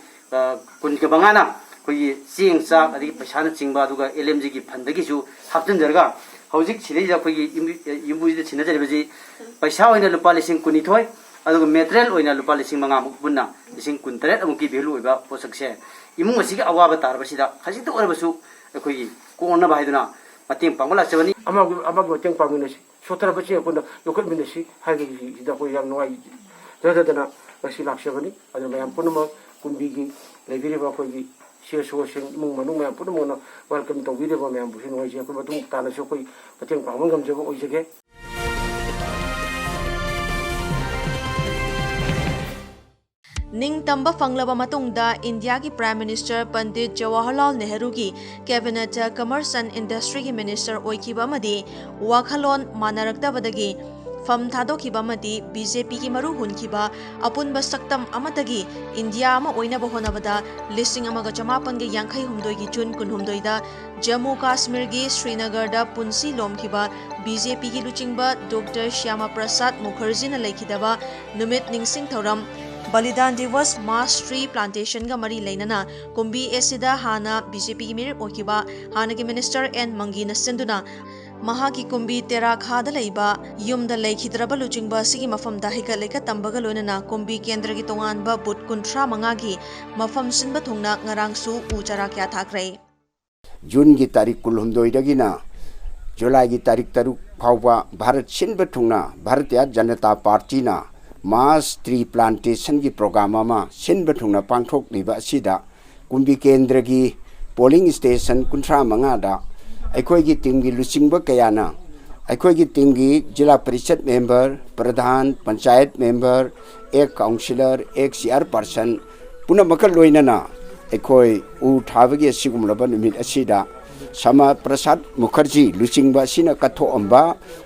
ꯀꯨꯟꯒ ꯃꯉꯥꯅ ꯑꯩꯈꯣꯏꯒꯤ ꯆꯦꯡ, ꯆꯥꯛ, ꯑꯗꯒꯤ ꯄꯩꯁꯥꯅꯆꯤꯡꯕ, ꯑꯗꯨꯒ ꯑꯦꯜ ꯑꯦꯝ ꯖꯤꯒꯤ ꯐꯟꯗꯒꯤꯁꯨ ꯍꯥꯞꯆꯤꯟꯖꯔꯒ, ꯍꯧꯖꯤꯛ ꯁꯤꯗꯩꯁꯤꯗ ꯑꯩꯈꯣꯏꯒꯤ ꯌꯨꯝꯕꯨ-, ꯌꯨꯝꯕꯨꯁꯤꯗ ꯁꯤꯟꯅꯖꯔꯤꯕꯁꯤ ꯄꯩꯁꯥ ꯑꯣꯏꯅ ꯂꯨꯄꯥ ꯂꯤꯁꯤꯡ ꯀꯨꯟꯅꯤꯊꯣꯏ, ꯑꯗꯨꯒ ꯃꯦꯇꯔꯤꯌꯦꯜ ꯑꯣꯏꯅ ꯂꯨꯄꯥ ꯂꯤꯁꯤꯡ ꯃꯉꯥꯃꯨꯛ, ꯄꯨꯟꯅ ꯂꯤꯁꯤꯡ ꯀꯨꯟꯇꯔꯦꯠ ꯑꯃꯨꯛꯀꯤ ꯚꯦꯂꯨ ꯑꯣꯏꯕ ꯄꯣꯠꯁꯛꯁꯦ ꯏꯃꯨꯡ ꯑꯁꯤꯒꯤ ꯑꯋꯥꯕ ꯇꯥꯔꯕꯁꯤꯗ ꯈꯖꯤꯛꯇ ꯑꯣꯏꯔꯕꯁꯨ ꯑꯩꯈꯣꯏꯒꯤ ꯀꯣꯟꯅꯕ ꯍꯥꯏꯗꯨꯅ ꯃꯇꯦꯡ ꯄꯥꯡꯕ ꯂꯥꯛꯆꯕꯅꯤ꯫ ꯑꯃꯒꯤ, ꯑꯃꯒꯤ ꯃꯇꯦꯡ ꯄꯥꯡꯃꯤꯟꯅꯁꯤ, ꯁꯣꯠꯊꯔꯕꯁꯤ ꯑꯩꯈꯣꯏꯅ ꯌꯣꯛꯈꯠꯃꯤꯟꯅꯁꯤ ꯍꯥꯏꯕꯒꯤꯁꯤꯗ ꯑꯩꯈꯣꯏ ꯌꯥꯝ ꯅꯨꯡꯉꯥꯏꯖꯗꯗꯅ ꯉꯁꯤ ꯂꯥꯛꯆꯕꯅꯤ꯫ ꯑꯗꯨꯅ ꯃꯌꯥꯝ ꯄꯨꯝꯅꯃꯛ ꯀꯨꯝꯕꯤꯒꯤ ꯂꯩꯕꯤꯔꯤꯕ ꯑꯩꯈꯣꯏꯒꯤ ꯁꯤ ꯑꯦꯁ ꯑꯣꯁꯤꯡ, ꯏꯃꯨꯡ ꯃꯅꯨꯡ ꯃꯌꯥꯝ ꯄꯨꯝꯅꯃꯛꯅ ꯋꯦꯜꯀꯝ ꯇꯧꯕꯤꯔꯤꯕ ꯃꯌꯥꯝꯕꯨꯁꯨ ꯅꯨꯡꯉꯥꯏꯖꯩ꯫ ꯑꯩꯈꯣꯏ ꯃꯇꯨꯡ ꯇꯥꯅꯁꯨ ꯑꯩꯈꯣꯏ ꯃꯇꯦꯡ ꯄꯥꯡꯕ ꯉꯝꯖꯕ ꯑꯣꯏꯖꯒꯦ꯫ ꯅꯤꯡꯇꯝꯕ ꯐꯪꯂꯕ ꯃꯇꯨꯡꯗ ꯏꯟꯗꯤꯌꯥꯒꯤ Prime Minister Pandit Jawaharlal ꯅꯦꯍꯔꯨꯒꯤ cabinet Commerce and Industryꯒꯤ minister ꯑꯣꯏꯈꯤꯕ ꯑꯃꯗꯤ ꯋꯥꯈꯜꯂꯣꯟ ꯃꯥꯟꯅꯔꯛꯇꯕꯗꯒꯤ ꯐꯝ ꯊꯥꯗꯣꯛꯈꯤꯕ ꯑꯃꯗꯤ ꯕꯤ ꯖꯦ ꯄꯤꯒꯤ ꯃꯔꯨ ꯍꯨꯟꯈꯤꯕ ꯑꯄꯨꯟꯕ ꯁꯛꯇꯝ ꯑꯃꯠꯇꯒꯤ ꯏꯟꯗꯤꯌꯥ ꯑꯃ ꯑꯣꯏꯅꯕ ꯍꯣꯠꯅꯕꯗ ꯂꯤꯁꯤꯡ ꯑꯃꯒ ꯆꯃꯥꯄꯟꯒ ꯌꯥꯡꯈꯩ ꯍꯨꯝꯗꯣꯏꯒꯤ ꯖꯨꯟ ꯀꯨꯟꯍꯨꯝꯗꯣꯏꯗ ꯖꯝꯃꯨ ꯀꯥꯁꯃꯤꯔꯒꯤ ꯁ꯭ꯔꯤꯅꯒꯔꯗ ꯄꯨꯟꯁꯤ ꯂꯣꯝꯈꯤꯕ ꯕꯤ ꯖꯦ ꯄꯤꯒꯤ ꯂꯨꯆꯤꯡꯕ ꯗꯣꯛꯇꯔ ꯁ꯭ꯌꯥꯃꯥ ꯄ꯭ꯔꯁꯥꯗ ꯃꯨꯈꯔꯖꯤꯅ ꯂꯩꯈꯤꯗꯕ ꯅꯨꯃꯤꯠ ꯅꯤꯡꯁꯤꯡ ꯊꯧꯔꯝ ꯕꯂꯤꯗꯥꯟ ꯗꯤꯋꯁ ꯃꯥꯁ ꯇ꯭ꯔꯤ ꯄ꯭ꯂꯥꯟꯇꯦꯁꯟꯒ ꯃꯔꯤ ꯂꯩꯅꯅ ꯀꯨꯝꯕꯤ ꯑꯦꯁꯤꯗ ꯍꯥꯟꯅ ꯕꯤ ꯖꯦ ꯄꯤꯒꯤ ꯃꯤꯔꯦꯞ ꯑꯣꯏꯈꯤꯕ ꯍꯥꯟꯅꯒꯤ minister ꯑꯦꯟ ꯃꯪꯒꯤꯅ ꯁꯤꯟꯗꯨꯅ ꯃꯍꯥꯛꯀꯤ ꯀꯨꯝꯕꯤ ꯇꯦꯔꯥꯈꯥꯗ ꯂꯩꯕ ꯌꯨꯝꯗ ꯂꯩꯈꯤꯗ꯭ꯔꯕ ꯂꯨꯆꯤꯡꯕ ꯑꯁꯤꯒꯤ ꯃꯐꯝꯗ ꯍꯩꯀꯠ ꯂꯩꯀꯠ ꯇꯝꯕꯒ ꯂꯣꯏꯅꯅ ꯀꯨꯝꯕꯤ ꯀꯦꯟꯗ꯭ꯔꯒꯤ ꯇꯣꯉꯥꯟꯕ ꯕꯨꯠ ꯀꯨꯟꯊ꯭ꯔꯥ ꯃꯉꯥꯒꯤ ꯃꯐꯝ ꯁꯤꯟꯕ ꯊꯨꯡꯅ ꯉꯔꯥꯡꯁꯨ ꯎ ꯆꯥꯔꯥ ꯀꯌꯥ ꯊꯥꯈ꯭ꯔꯦ꯫ ꯖꯨꯟꯒꯤ ꯇꯥꯔꯤꯛ ꯀꯨꯟꯍꯨꯝꯗꯣꯏꯗꯒꯤꯅ ꯖꯨꯂꯥꯏꯒꯤ ꯇꯥꯔꯤꯛ ꯇꯔꯨꯛ ꯐꯥꯎꯕ ꯚꯥꯔꯠ ꯁꯤꯟꯕ ꯊꯨꯡꯅ ꯚꯥꯔꯇꯤꯌꯥ ꯖꯅꯇꯥ ꯄꯥꯔꯇꯤꯅ ꯃꯥꯁ ꯇ꯭ꯔꯤ ꯄ꯭ꯂꯥꯟꯇꯦꯁꯟꯒꯤ ꯄ꯭ꯔꯣꯒ꯭ꯔꯥꯝ ꯑꯃ ꯁꯤꯟꯕ ꯊꯨꯡꯅ ꯄꯥꯡꯊꯣꯛꯂꯤꯕ ꯑꯁꯤꯗ ꯀꯨꯝꯕꯤ ꯀꯦꯟꯗ꯭ꯔꯒꯤ ꯄꯣꯂꯤꯡ ꯁ꯭ꯇꯦꯁꯟ ꯀꯨꯟꯊ꯭ꯔꯥ ꯃꯉꯥꯗ ꯑꯩꯈꯣꯏꯒꯤ ꯇꯤꯝꯒꯤ ꯂꯨꯆꯤꯡꯕ ꯀꯌꯥꯅ ꯑꯩꯈꯣꯏꯒꯤ ꯇꯤꯝꯒꯤ zila parishad member, pradhan, panchayat member, ex councillor, ex chairperson ꯄꯨꯝꯅꯃꯛꯀ ꯂꯣꯏꯅꯅ ꯑꯩꯈꯣꯏ ꯎ ꯊꯥꯕꯒꯤ ꯑꯁꯤꯒꯨꯝꯂꯕ ꯅꯨꯃꯤꯠ ꯑꯁꯤꯗ ꯁ꯭ꯌꯥꯃꯥ ꯄ꯭ꯔꯁꯥꯗ ꯃꯨꯈꯔꯖꯤ ꯂꯨꯆꯤꯡꯕ ꯑꯁꯤꯅ ꯀꯠꯊꯣꯛꯂꯝꯕ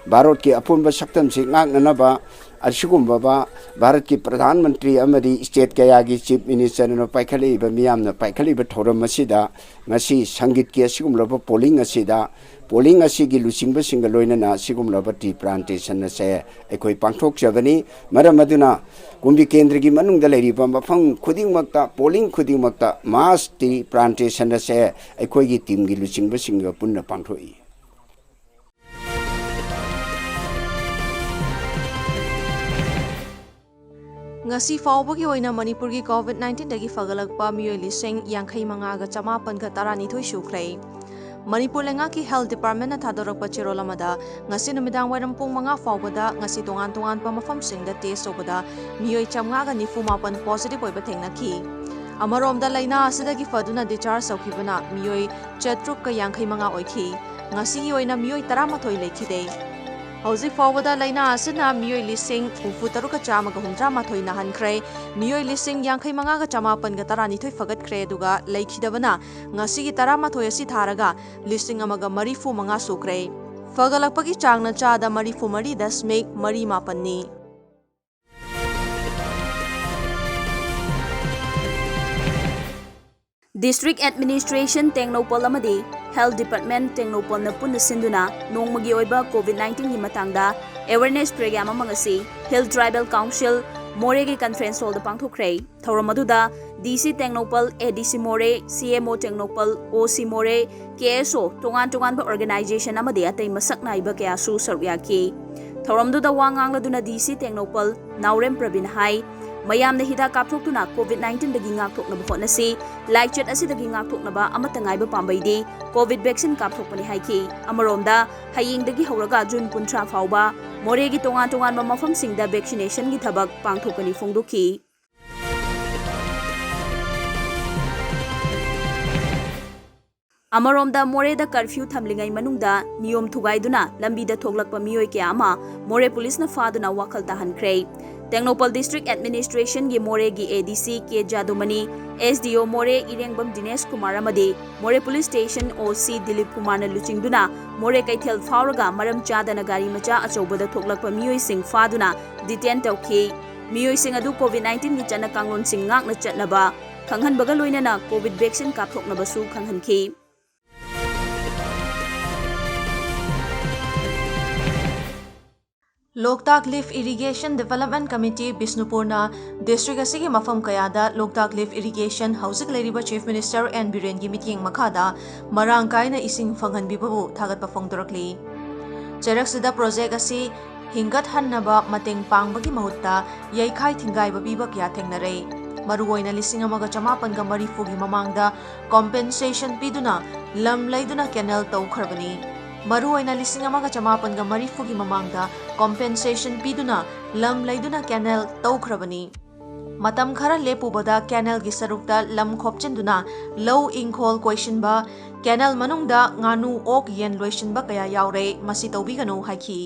ꯚꯥꯔꯠꯀꯤ ꯑꯄꯨꯟꯕ ꯁꯛꯇꯝꯁꯤ ꯉꯥꯛꯅꯅꯕ ꯑꯁꯤꯒꯨꯝꯂꯕ ꯚꯥꯔꯠꯀꯤ ꯄ꯭ꯔꯙꯥꯟ ꯃꯟꯇ꯭ꯔꯤ ꯑꯃꯗꯤ ꯁ꯭ꯇꯦꯠ ꯀꯌꯥꯒꯤ ꯆꯤꯐ ꯃꯤꯅꯤꯁꯇꯔꯅ ꯄꯥꯏꯈꯠꯂꯛꯏꯕ, ꯃꯤꯌꯥꯝꯅ ꯄꯥꯏꯈꯠꯂꯛꯏꯕ ꯊꯧꯔꯝ ꯑꯁꯤꯗ, ꯉꯁꯤ ꯁꯪꯒꯤꯠꯀꯤ ꯑꯁꯤꯒꯨꯝꯂꯕ ꯄꯣꯂꯤꯡ ꯑꯁꯤꯗ, ꯄꯣꯂꯤꯡ ꯑꯁꯤꯒꯤ ꯂꯨꯆꯤꯡꯕꯁꯤꯡꯒ ꯂꯣꯏꯅꯅ ꯑꯁꯤꯒꯨꯝꯂꯕ ꯇ꯭ꯔꯤ ꯄ꯭ꯂꯥꯟꯇꯦꯁꯟ ꯑꯁꯦ ꯑꯩꯈꯣꯏ ꯄꯥꯡꯊꯣꯛꯆꯕꯅꯤ꯫ ꯃꯔꯝ ꯑꯗꯨꯅ ꯀꯨꯝꯕꯤ ꯀꯦꯟꯗ꯭ꯔꯒꯤ ꯃꯅꯨꯡꯗ ꯂꯩꯔꯤꯕ ꯃꯐꯝ ꯈꯨꯗꯤꯡꯃꯛꯇ, ꯄꯣꯂꯤꯡ ꯈꯨꯗꯤꯡꯃꯛꯇ ꯃꯥꯁ ꯇ꯭ꯔꯤ ꯄ꯭ꯂꯥꯟꯇꯦꯁꯟ ꯑꯁꯦ ꯑꯩꯈꯣꯏꯒꯤ ꯇꯤꯝꯒꯤ ꯂꯨꯆꯤꯡꯕꯁꯤꯡꯒ ꯄꯨꯟꯅ ꯄꯥꯡꯊꯣꯛꯏ꯫ ꯉꯁꯤ ꯐꯥꯎꯕꯒꯤ ꯑꯣꯏꯅ ꯃꯅꯤꯄꯨꯔꯒꯤ ꯀꯣꯚꯤꯗ ꯅꯥꯏꯟꯇꯤꯟꯗꯒꯤ ꯐꯒꯠꯂꯛꯄ ꯃꯤꯑꯣꯏ ꯂꯤꯁꯤꯡ ꯌꯥꯡꯈꯩ ꯃꯉꯥꯒ ꯆꯃꯥꯄꯟꯒ ꯇꯔꯥꯅꯤꯊꯣꯏ ꯁꯨꯈ꯭ꯔꯦ꯫ ꯃꯅꯤꯄꯨꯔ ꯂꯩꯉꯥꯛꯀꯤ ꯍꯦꯜꯊ ꯗꯤꯄꯥꯔꯠꯃꯦꯟꯅ ꯊꯥꯗꯣꯔꯛꯄ ꯆꯦꯔꯣꯜ ꯑꯃꯗ, ꯉꯁꯤ ꯅꯨꯃꯤꯗꯥꯡ ꯋꯥꯏꯔꯝ ꯄꯨꯡ ꯃꯉꯥ ꯐꯥꯎꯕꯗ ꯉꯁꯤ ꯇꯣꯉꯥꯟ ꯇꯣꯉꯥꯟꯕ ꯃꯐꯝꯁꯤꯡꯗ ꯇꯦꯁ ꯇꯧꯕꯗ ꯃꯤꯑꯣꯏ ꯆꯥꯝꯃꯉꯥꯒ ꯅꯤꯐꯨ ꯃꯥꯄꯟ ꯄꯣꯖꯤꯇꯤꯚ ꯑꯣꯏꯕ ꯊꯦꯡꯅꯈꯤ꯫ ꯑꯃꯔꯣꯝꯗ, ꯂꯥꯏꯅꯥ ꯑꯁꯤꯗꯒꯤ ꯐꯗꯨꯅ ꯗꯤꯁꯆꯥꯔꯖ ꯇꯧꯈꯤꯕꯅ ꯃꯤꯑꯣꯏ ꯆꯥꯇ꯭ꯔꯨꯛꯀ ꯌꯥꯡꯈꯩ ꯃꯉꯥ ꯑꯣꯏꯈꯤ꯫ ꯉꯁꯤꯒꯤ ꯑꯣꯏꯅ ꯃꯤꯑꯣꯏ ꯇꯔꯥꯃꯥꯊꯣꯏ ꯂꯩꯈꯤꯗꯦ꯫ ꯍꯧꯖꯤꯛ ꯐꯥꯎꯕꯗ ꯂꯥꯏꯅꯥ ꯑꯁꯤꯅ ꯃꯤꯑꯣꯏ ꯂꯤꯁꯤꯡ ꯍꯨꯝꯐꯨ ꯇꯔꯨꯛꯀ ꯆꯥꯝꯃꯒ ꯍꯨꯝꯗ꯭ꯔꯥ ꯃꯥꯊꯣꯏ ꯅꯥꯍꯟꯈ꯭ꯔꯦ, ꯃꯤꯑꯣꯏ ꯂꯤꯁꯤꯡ ꯌꯥꯡꯈꯩ ꯃꯉꯥꯒ ꯆꯃꯥꯄꯟꯒ ꯇꯔꯥꯅꯤꯊꯣꯏ ꯐꯒꯠꯈ꯭ꯔꯦ, ꯑꯗꯨꯒ ꯂꯩꯈꯤꯗꯕꯅ ꯉꯁꯤꯒꯤ ꯇꯔꯥꯃꯥꯊꯣꯏ ꯑꯁꯤ ꯊꯥꯔꯒ ꯂꯤꯁꯤꯡ ꯑꯃꯒ ꯃꯔꯤꯐꯨ ꯃꯉꯥ ꯁꯨꯈ꯭ꯔꯦ꯫ ꯐꯒꯠꯂꯛꯄꯒꯤ ꯆꯥꯡꯅ ꯆꯥꯗ ꯃꯔꯤꯐꯨ ꯃꯔꯤ ꯗꯁꯃꯤꯛ ꯃꯔꯤ ꯃꯥꯄꯟꯅꯤ꯫ District Administration ꯇꯦꯡꯅꯧꯄꯜ ꯑꯃꯗꯤ Health Department ꯇꯦꯡꯅꯧꯄꯜꯅ ꯄꯨꯟꯅ ꯁꯤꯟꯗꯨꯅ ꯅꯣꯡꯃꯒꯤ ꯑꯣꯏꯕ ꯀꯣꯚꯤꯗ ꯅꯥꯏꯟꯇꯤꯟꯒꯤ ꯃꯇꯥꯡꯗ awareness program ꯑꯃ ꯉꯁꯤ Hill Tribal Council ꯃꯣꯔꯦꯒꯤ conference hall ꯗ ꯄꯥꯡꯊꯣꯛꯈ꯭ꯔꯦ꯫ ꯊꯧꯔꯝ ꯑꯗꯨꯗ ꯗꯤ ꯁꯤ ꯇꯦꯡꯅꯧꯄꯜ, ꯑꯦ ꯗꯤ ꯁꯤ ꯃꯣꯔꯦ, ꯁꯤ ꯑꯦꯝ ꯑꯣ ꯇꯦꯡꯅꯧꯄꯜ, ꯑꯣ ꯁꯤ ꯃꯣꯔꯦ, ꯀꯦ ꯑꯦꯁ ꯑꯣ, ꯇꯣꯉꯥꯟ ꯇꯣꯉꯥꯟꯕ organization ꯑꯃꯗꯤ ꯑꯇꯩ ꯃꯁꯛ ꯅꯥꯏꯕ ꯀꯌꯥꯁꯨ ꯁꯔꯨꯛ ꯌꯥꯈꯤ꯫ ꯊꯧꯔꯝꯗꯨꯗ ꯋꯥ ꯉꯥꯡꯂꯗꯨꯅ ꯗꯤ ꯁꯤ ꯇꯦꯡꯅꯧꯄꯜ ꯅꯥꯎꯔꯦꯝ ꯄ꯭ꯔꯕꯤꯟ ꯍꯥꯏ, ꯃꯌꯥꯝꯅ ꯍꯤꯗꯥꯛ ꯀꯥꯞꯊꯣꯛꯇꯨꯅ ꯀꯣꯚꯤꯗ ꯅꯥꯏꯟꯇꯤꯟꯗꯒꯤ ꯉꯥꯛꯊꯣꯛꯅꯕ ꯍꯣꯠꯅꯁꯤ꯫ ꯂꯥꯏꯆꯠ ꯑꯁꯤꯗꯒꯤ ꯉꯥꯛꯊꯣꯛꯅꯕ ꯑꯃꯠꯇ ꯉꯥꯏꯕ ꯄꯥꯝꯕꯩꯗꯤ ꯀꯣꯚꯤꯗ vaccine ꯀꯥꯞꯊꯣꯛꯄꯅꯤ ꯍꯥꯏꯈꯤ꯫ ꯑꯃꯔꯣꯝꯗ, ꯍꯌꯦꯡꯗꯒꯤ ꯍꯧꯔꯒ ꯖꯨꯟ ꯀꯨꯟꯊ꯭ꯔꯥ ꯐꯥꯎꯕ ꯃꯣꯔꯦꯒꯤ ꯇꯣꯉꯥꯟ ꯇꯣꯉꯥꯟꯕ ꯃꯐꯝꯁꯤꯡꯗ vaccination ꯒꯤ ꯊꯕꯛ ꯄꯥꯡꯊꯣꯛꯀꯅꯤ ꯐꯣꯡꯗꯣꯛꯈꯤ꯫ ꯑꯃꯔꯣꯝꯗ, ꯃꯣꯔꯦꯗ curfew ꯊꯝꯂꯤꯉꯩ ꯃꯅꯨꯡꯗ ꯅꯤꯌꯣꯝ ꯊꯨꯒꯥꯏꯗꯨꯅ ꯂꯝꯕꯤꯗ ꯊꯣꯛꯂꯛꯄ ꯃꯤꯑꯣꯏ ꯀꯌꯥ ꯑꯃ ꯃꯣꯔꯦ ꯄꯨꯂꯤꯁꯅ ꯐꯥꯗꯨꯅ ꯋꯥꯈꯜ ꯇꯥꯍꯟꯈ꯭ꯔꯦ꯫ ꯇꯦꯡꯅꯧꯄꯜ District Administration ꯒꯤ ꯃꯣꯔꯦꯒꯤ A D C K ꯖꯥꯗꯨꯃꯅꯤ, S D O ꯃꯣꯔꯦ ꯏꯔꯦꯡꯕꯝ ꯗꯤꯅꯦꯁ ꯀꯨꯃꯥꯔ ꯑꯃꯗꯤ ꯃꯣꯔꯦ Police Station O C Dilip ꯀꯨꯃꯥꯔꯅ ꯂꯨꯆꯤꯡꯗꯨꯅ ꯃꯣꯔꯦ ꯀꯩꯊꯦꯜ ꯐꯥꯎꯔꯒ ꯃꯔꯝ ꯆꯥꯗꯅ ꯒꯥꯔꯤ ꯃꯆꯥ ꯑꯆꯧꯕꯗ ꯊꯣꯛꯂꯛꯄ ꯃꯤꯑꯣꯏꯁꯤꯡ ꯐꯥꯗꯨꯅ detain ꯇꯧꯈꯤ꯫ ꯃꯤꯑꯣꯏꯁꯤꯡ ꯑꯗꯨ COVID nineteen ꯒꯤ ꯆꯠꯅ ꯀꯥꯡꯂꯣꯟꯁꯤꯡ ꯉꯥꯛꯅ ꯆꯠꯅꯕ ꯈꯪꯍꯟꯕꯒ ꯂꯣꯏꯅꯅ COVID vaccine ꯀꯥꯞꯊꯣꯛꯅꯕꯁꯨ ꯈꯪꯍꯟꯈꯤ꯫ ꯂꯣꯛꯇꯥꯛ Lift Irrigation Development Committee ꯕꯤꯁꯅꯨꯄꯨꯔꯅ district ꯑꯁꯤꯒꯤ ꯃꯐꯝ ꯀꯌꯥꯗ ꯂꯣꯛꯇꯥꯛ Lift Irrigation ꯍꯧꯖꯤꯛ ꯂꯩꯔꯤꯕ Chief Minister N ꯕꯤꯔꯦꯟꯒꯤ ꯃꯤꯠꯌꯦꯡ ꯃꯈꯥꯗ ꯃꯔꯥꯡ ꯀꯥꯏꯅ ꯏꯁꯤꯡ ꯐꯪꯍꯟꯕꯤꯕꯕꯨ ꯊꯥꯒꯠꯄ ꯐꯣꯡꯗꯣꯔꯛꯂꯤ꯫ ꯆꯩꯔꯛꯁꯤꯗ project ꯑꯁꯤ ꯍꯤꯡꯒꯠꯍꯟꯅꯕ ꯃꯇꯦꯡ ꯄꯥꯡꯕꯒꯤ ꯃꯍꯨꯠꯇ ꯌꯩꯈꯥꯏ ꯊꯤꯡꯒꯥꯏꯕ ꯄꯤꯕ ꯀꯌꯥ ꯊꯦꯡꯅꯔꯦ꯫ ꯃꯔꯨꯑꯣꯏꯅ ꯂꯤꯁꯤꯡ ꯑꯃꯒ ꯆꯃꯥꯄꯟꯒ ꯃꯔꯤꯐꯨꯒꯤ ꯃꯃꯥꯡꯗ compensation ꯄꯤꯗꯨꯅ ꯂꯝ ꯂꯩꯗꯨꯅ canal ꯇꯧꯈ꯭ꯔꯕꯅꯤ꯫ ꯃꯔꯨꯑꯣꯏꯅ ꯂꯤꯁꯤꯡ ꯑꯃꯒ ꯆꯃꯥꯄꯟꯒ ꯃꯔꯤꯐꯨꯒꯤ ꯃꯃꯥꯡꯗ compensation ꯄꯤꯗꯨꯅ ꯂꯝ ꯂꯩꯗꯨꯅ canal ꯇꯧꯈ꯭ꯔꯕꯅꯤ꯫ ꯃꯇꯝ ꯈꯔ ꯂꯦꯞꯄꯨꯕꯗ canal ꯒꯤ ꯁꯔꯨꯛꯇ ꯂꯝ ꯈꯣꯞꯆꯤꯟꯗꯨꯅ ꯂꯧ ꯏꯪꯈꯣꯜ ꯀꯣꯏꯁꯤꯟꯕ, canal ꯃꯅꯨꯡꯗ ꯉꯥꯅꯨ, ꯑꯣꯛ, ꯌꯦꯟ ꯂꯣꯏꯁꯤꯟꯕ ꯀꯌꯥ ꯌꯥꯎꯔꯦ꯫ ꯃꯁꯤ ꯇꯧꯕꯤꯒꯅꯨ ꯍꯥꯏꯈꯤ꯫